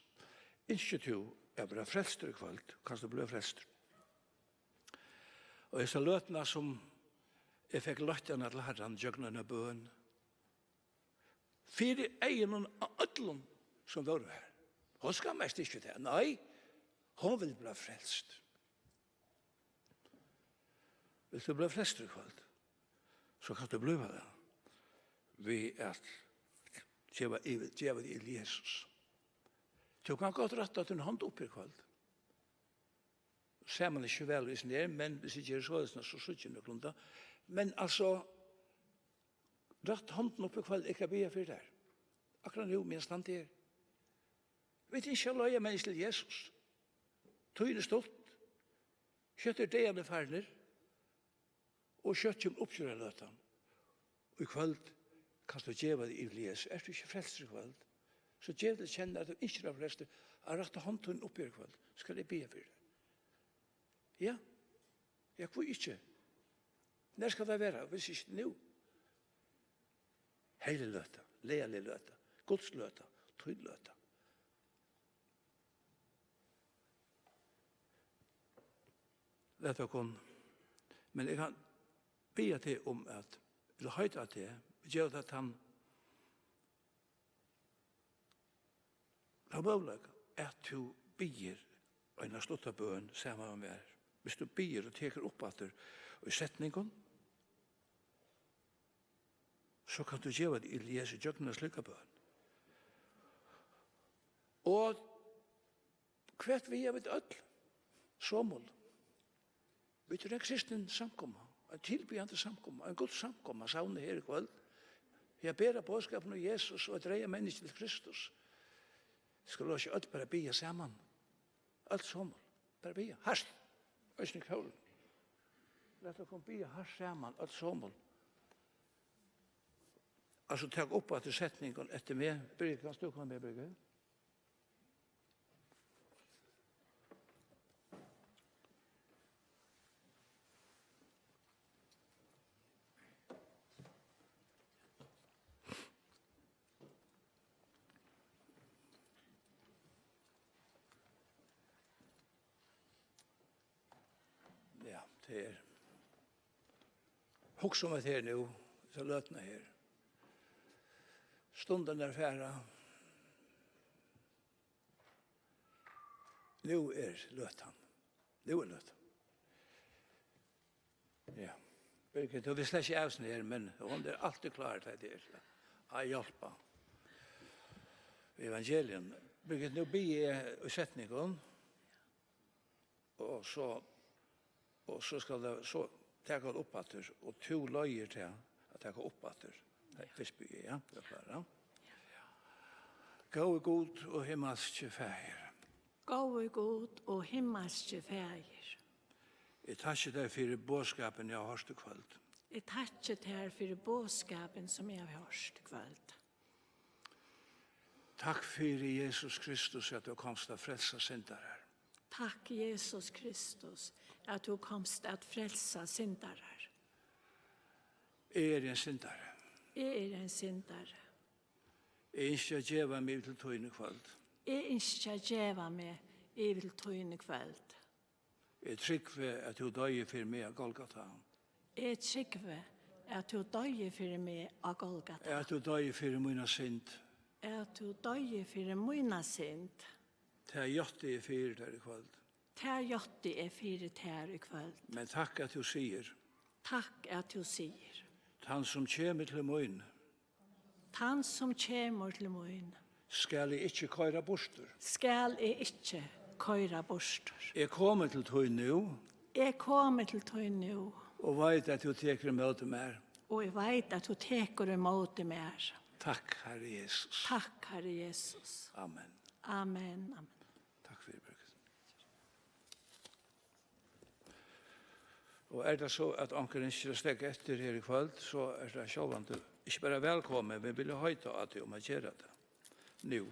Ynskir tú at vera frelstur í kvøld, kanst tú blíva frelstur. Og hesa løtuna, sum eg fekk leitt hana til Harran gjøgnum eina bøn, fyri eygunum á øllum, sum vóru har. Hon skammaðist ikki tað. Nei, hon vil blíva frelst. Vilt tú blíva frelstur í kvøld, so kanst tú blíva tað. við at geva yvir, geva teg yvir til Jesus. Tú kanst gott rætta tína hond upp í kvøld. Sær man ikki væl, hvis den er, men hvis eg geri soleiðis, so síggi eg nøkulunda. Men altso, rætt hondina upp í kvøld, eg skal biðja fyri tær. Akkurát nú, meðan eg standi her. Vit ynskja at leiða menniskju til Jesus. Tíðin er stutt. Skjótt eru dagarnir farnir. Og skjótt kemur uppgjørarløtan. Og í kvøld kanst tú geva teg yvir til Jesus. Ert tú ikki frelstur í kvøld, so gev til kjenna at tú ynskir at vera frelstur. At rætta hond tína upp í kvøld, skal eg biðja fyri tær. Ja? Ja, hví ikki? Nær skal tað vera, hvis ikki nú? Herlig løta, leygarlig løta, Guds løta, tín løta. Lat okkum, men eg kann biðja teg um at, ella heita á teg, geva tær tann, tann møguleika, at tú biður eina stutta bøn saman við mær. Hvis tú biður og tekur upp aftur í setningum, so kanst tú geva teg yvir til Jesus gjøgnum eina slíka bøn. Og hvat við, at vit øll, somul, vit eru ein kristin samkoma, ein tilbiðjandi samkoma, ein Guds samkoma, savnað her í kvøld. Við at bera boðskapin um Jesus og at draga menniskju til Kristus. Skulu vit ikki øll bara biðja saman? Øll somul, bara biðja hart. Eisini kórin. Lat okkum biðja hart saman, øll somul. Altso, tak upp aftur setningin eftir meg. Birgit, kanst tú koma við, Birgit? Ja, tað er. Hugsa um hetta her nú, hesa løtuna her. Stundirnar fara. Nú er løtan. Nú er løtan. Ja. Birgit, tú veist slett ikki av sum er, men hon er altíð klár til tað. At hjálpa. Evangelium. Birgit, nú biði eg í setningum. Og so, og so skal tað so taka upp aftur, og tú leiðir tað at taka upp aftur. Nei, fyrst byrja, ja, tað er klárt, ja. Góði Gud og himmalski Faðir. Góði Gud og himmalski Faðir. Eg takki tær fyri boðskapin, eg havi hoyrt í kvøld. Eg takki tær fyri boðskapin, sum eg havi hoyrt í kvøld. Takk fyri, Jesus Kristus, at tú komst at frelsa syndarar. Takk, Jesus Kristus, at tú komst at frelsa syndarar. Eg eri ein syndari. Eg eri ein syndari. Eg ynski at geva meg yvir til tín í kvøld. Eg ynski at geva meg yvir til tín í kvøld. Eg trúgvi, at tú doyði fyri meg á Golgata. Eg trúgvi, at tú doyði fyri meg á Golgata. At tú doyði fyri mína synd. At tú doyði fyri mína synd. Tað játti eg fyri tær í kvøld. Tað játti eg fyri tær í kvøld. Men takk, at tú sigur. Takk, at tú sigur. Tann, sum kemur til mín. Tann, sum kemur til mín. Skal eg ikki koyra burtur. Skal eg ikki koyra burtur. Eg komi til tín nú. Eg komi til tín nú. Og veit, at tú tekur ímóti mær. Og eg veit, at tú tekur ímóti mær. Takk, Harri Jesus. Takk, Harri Jesus. Amen. Amen, amen. Takk fyri, Birgit. Og er tað so, at onkur ynskir at steðga eftir her í kvøld, so er tað sjálvandi ikki bara vælkomið, men vit vilja heita á teg um at gera tað nú.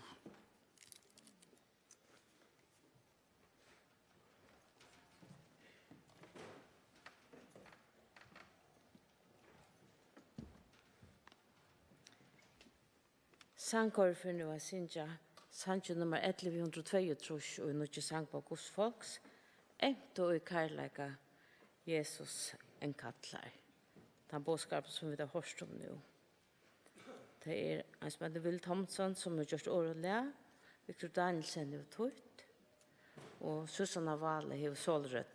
Sangkórurin fer nú at syngja sangin nummar ellivu hundrað og tveyogtrýss í nýggju sangbók Guds fólks, Amt og í kærleika Jesus enn kallar. Tann boðskapin, sum vit hava hoyrt um nú. Tað er ein, sum eitur Will Thomsen, sum hevur gjørt orð og lag. Victor Danielsen hevur týtt. Og Susanna Vale hevur sólrøddina.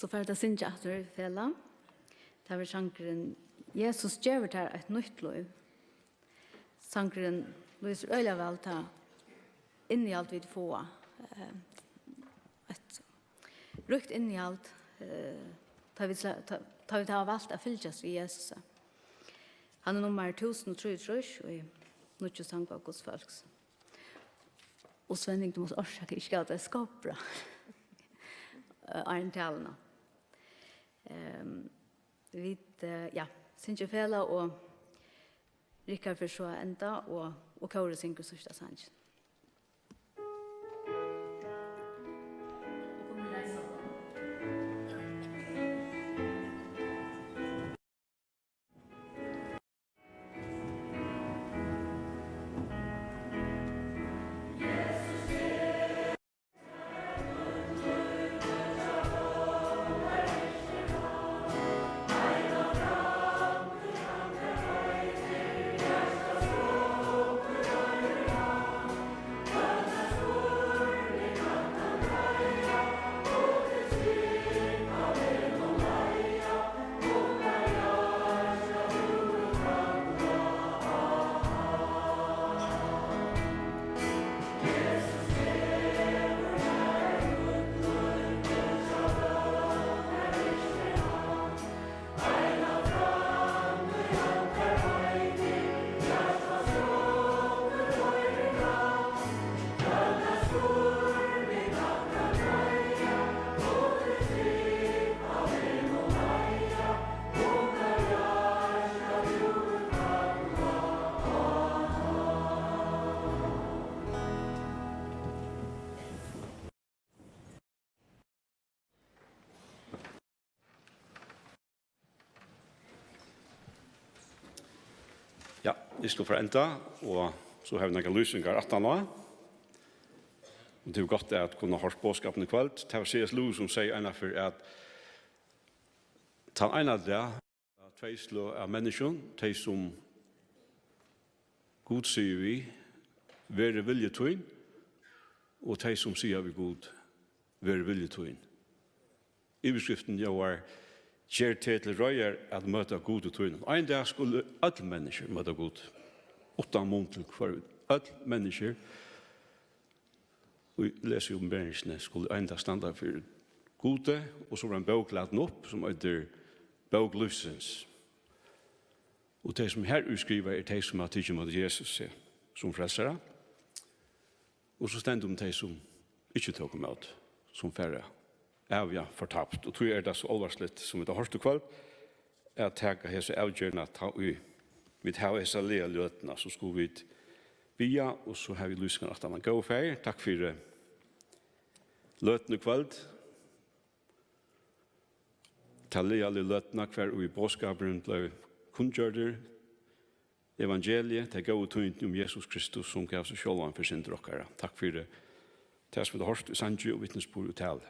So fara vit at syngja aftur í felag. Tað verður sangurin Jesus gevur tær eitt nýtt lív. Sangurin lýsir øgiliga væl tað innihald, vit fáa, eh, eitt ríkt innihald, eh, tá vit sla-, tá, tá vit hava valt at fylgjast við Jesusi. Hann er nummar túsund og trýogtrýss í Nýggju Sangbók Guds Fólks. Og Svenning, tú mást orsaka, eg ikki gav tær skófra. Eh, áðrenn taluna. Ehm, vit, eh, ja, syngja í felag, og Rikard fer so at enda, og, og kórið syngur síðsta sangin. Ja, vit skulu fara at enda, og so hava vit nakrar lýsingar aftaná. Og tað er gott at kunna hoyrt boðskapin í kvøld. Tað var C S Lewis, sum segði einaferð, at tann eina dag, tvey sløg av menniskjum, tey sum Gud sigur við, "Verði vilji tín," og tey sum siga við Gud, "Verði vilji tín." Yvirskriftin ljóðar, "Ger teg til reiðar at møta Gudi tínum." Ein dag skulu øll menniskju møta Gud, uttan mun til hvør, øll menniskju. Og lesa í Opinberingini, skulu ein dag standa fyri Gudi, og so verður ein bók latin upp, sum eitur Bók lívsins. Og tey, sum her eru skrivað, eru tey, sum hava tikið ímóti Jesusi sum frelsara. Og so stendur um tey, sum ikki tóku ímóti, sum fara æviga fortapt. Og tí er tað so álvarsligt, sum vit hava hoyrt í kvøld, at taka hesa avgerðina, tá ið vit hava hesa laga løtuna, so skulu vit biðja, og so hava vit lýsingar aftaná. Góði Faðir, takk fyri løtuna í kvøld. Ta lagaligu løtuna, hvar ið boðskapurin bleiv kunngjørdur, evangeliið, tey góðu tíðindini um Jesus Kristus, sum gav seg sjálvan fyri syndir okkara. Takk fyri tað, sum vit hava hoyrt í sangi og vitnisburði og talu.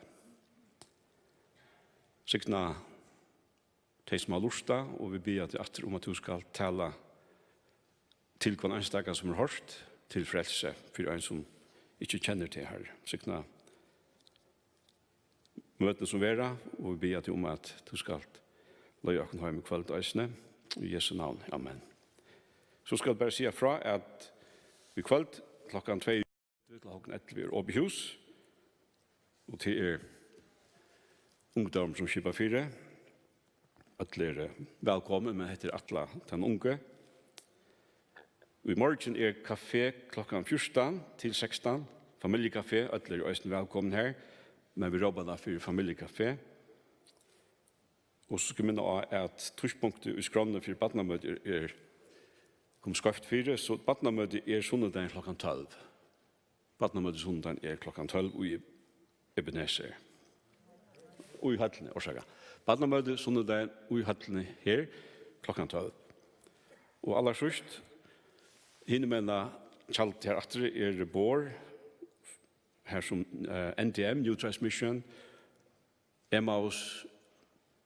Signa tey, sum hava lurtað, og vit biðja teg aftur um, at tú skalt tala til hvønn einstaka, sum hevur hoyrt, til frelsi fyri ein, sum ikki kennir teg, Harri. Signa møtini, sum verða, og vit biðja teg um, at tú skalt leiða okkum heim í kvøld eisini. Í Jesu navni. Amen. So skal eg bara siga frá, at í kvøld klokkan tvey til klokkan ellivu er opið hús, og tað er ungdómurin, sum skipar fyri. Øll eru vælkomin, men hetta er ætlað teimum ungu. Í morgin er kafé klokkan fjúrtan til sekstan, familjukafé, øll eru eisini vælkomin har, men vit rópa tað fyri familjukafé. Og so skal eg minna á, at tíðspunktið í skránni fyri barnamøti er, er komið skeivt fyri, so barnamøtið er sunnudagin klokkan tólv. Barnamøtið sunnudagin er klokkan tólv í Ebenezer. Í høllini, orsaka. Barnamøtið sunnudagin í høllini her klokkan tólv. Og allarsíðst, hinumegin tjaldið her aftri er borð, har sum, eh, N D M, New Trust Mission, Emmaus,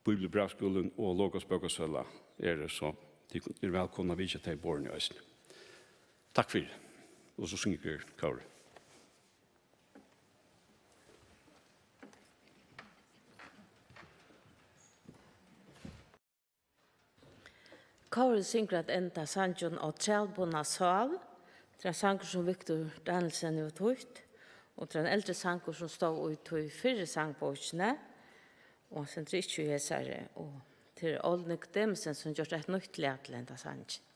Bíbliubrævskúlin og Logos bókasøla eru, so tit eru vælkomin at vitja tey borðini eisini. Takk fyri. Og so syngur kórurin. Kórið syngur at enda sangin Á trælbundna sál. Tað er ein sangur, sum Victor Danielsen hevur týtt, og tað er ein eldri sangur, sum stóð í tí fyrru sangbókini, og hann stendur ikki í hesari. Og tað er Óli Nicodemussen, sum gjørt eitt nýtt lag til henda sangin.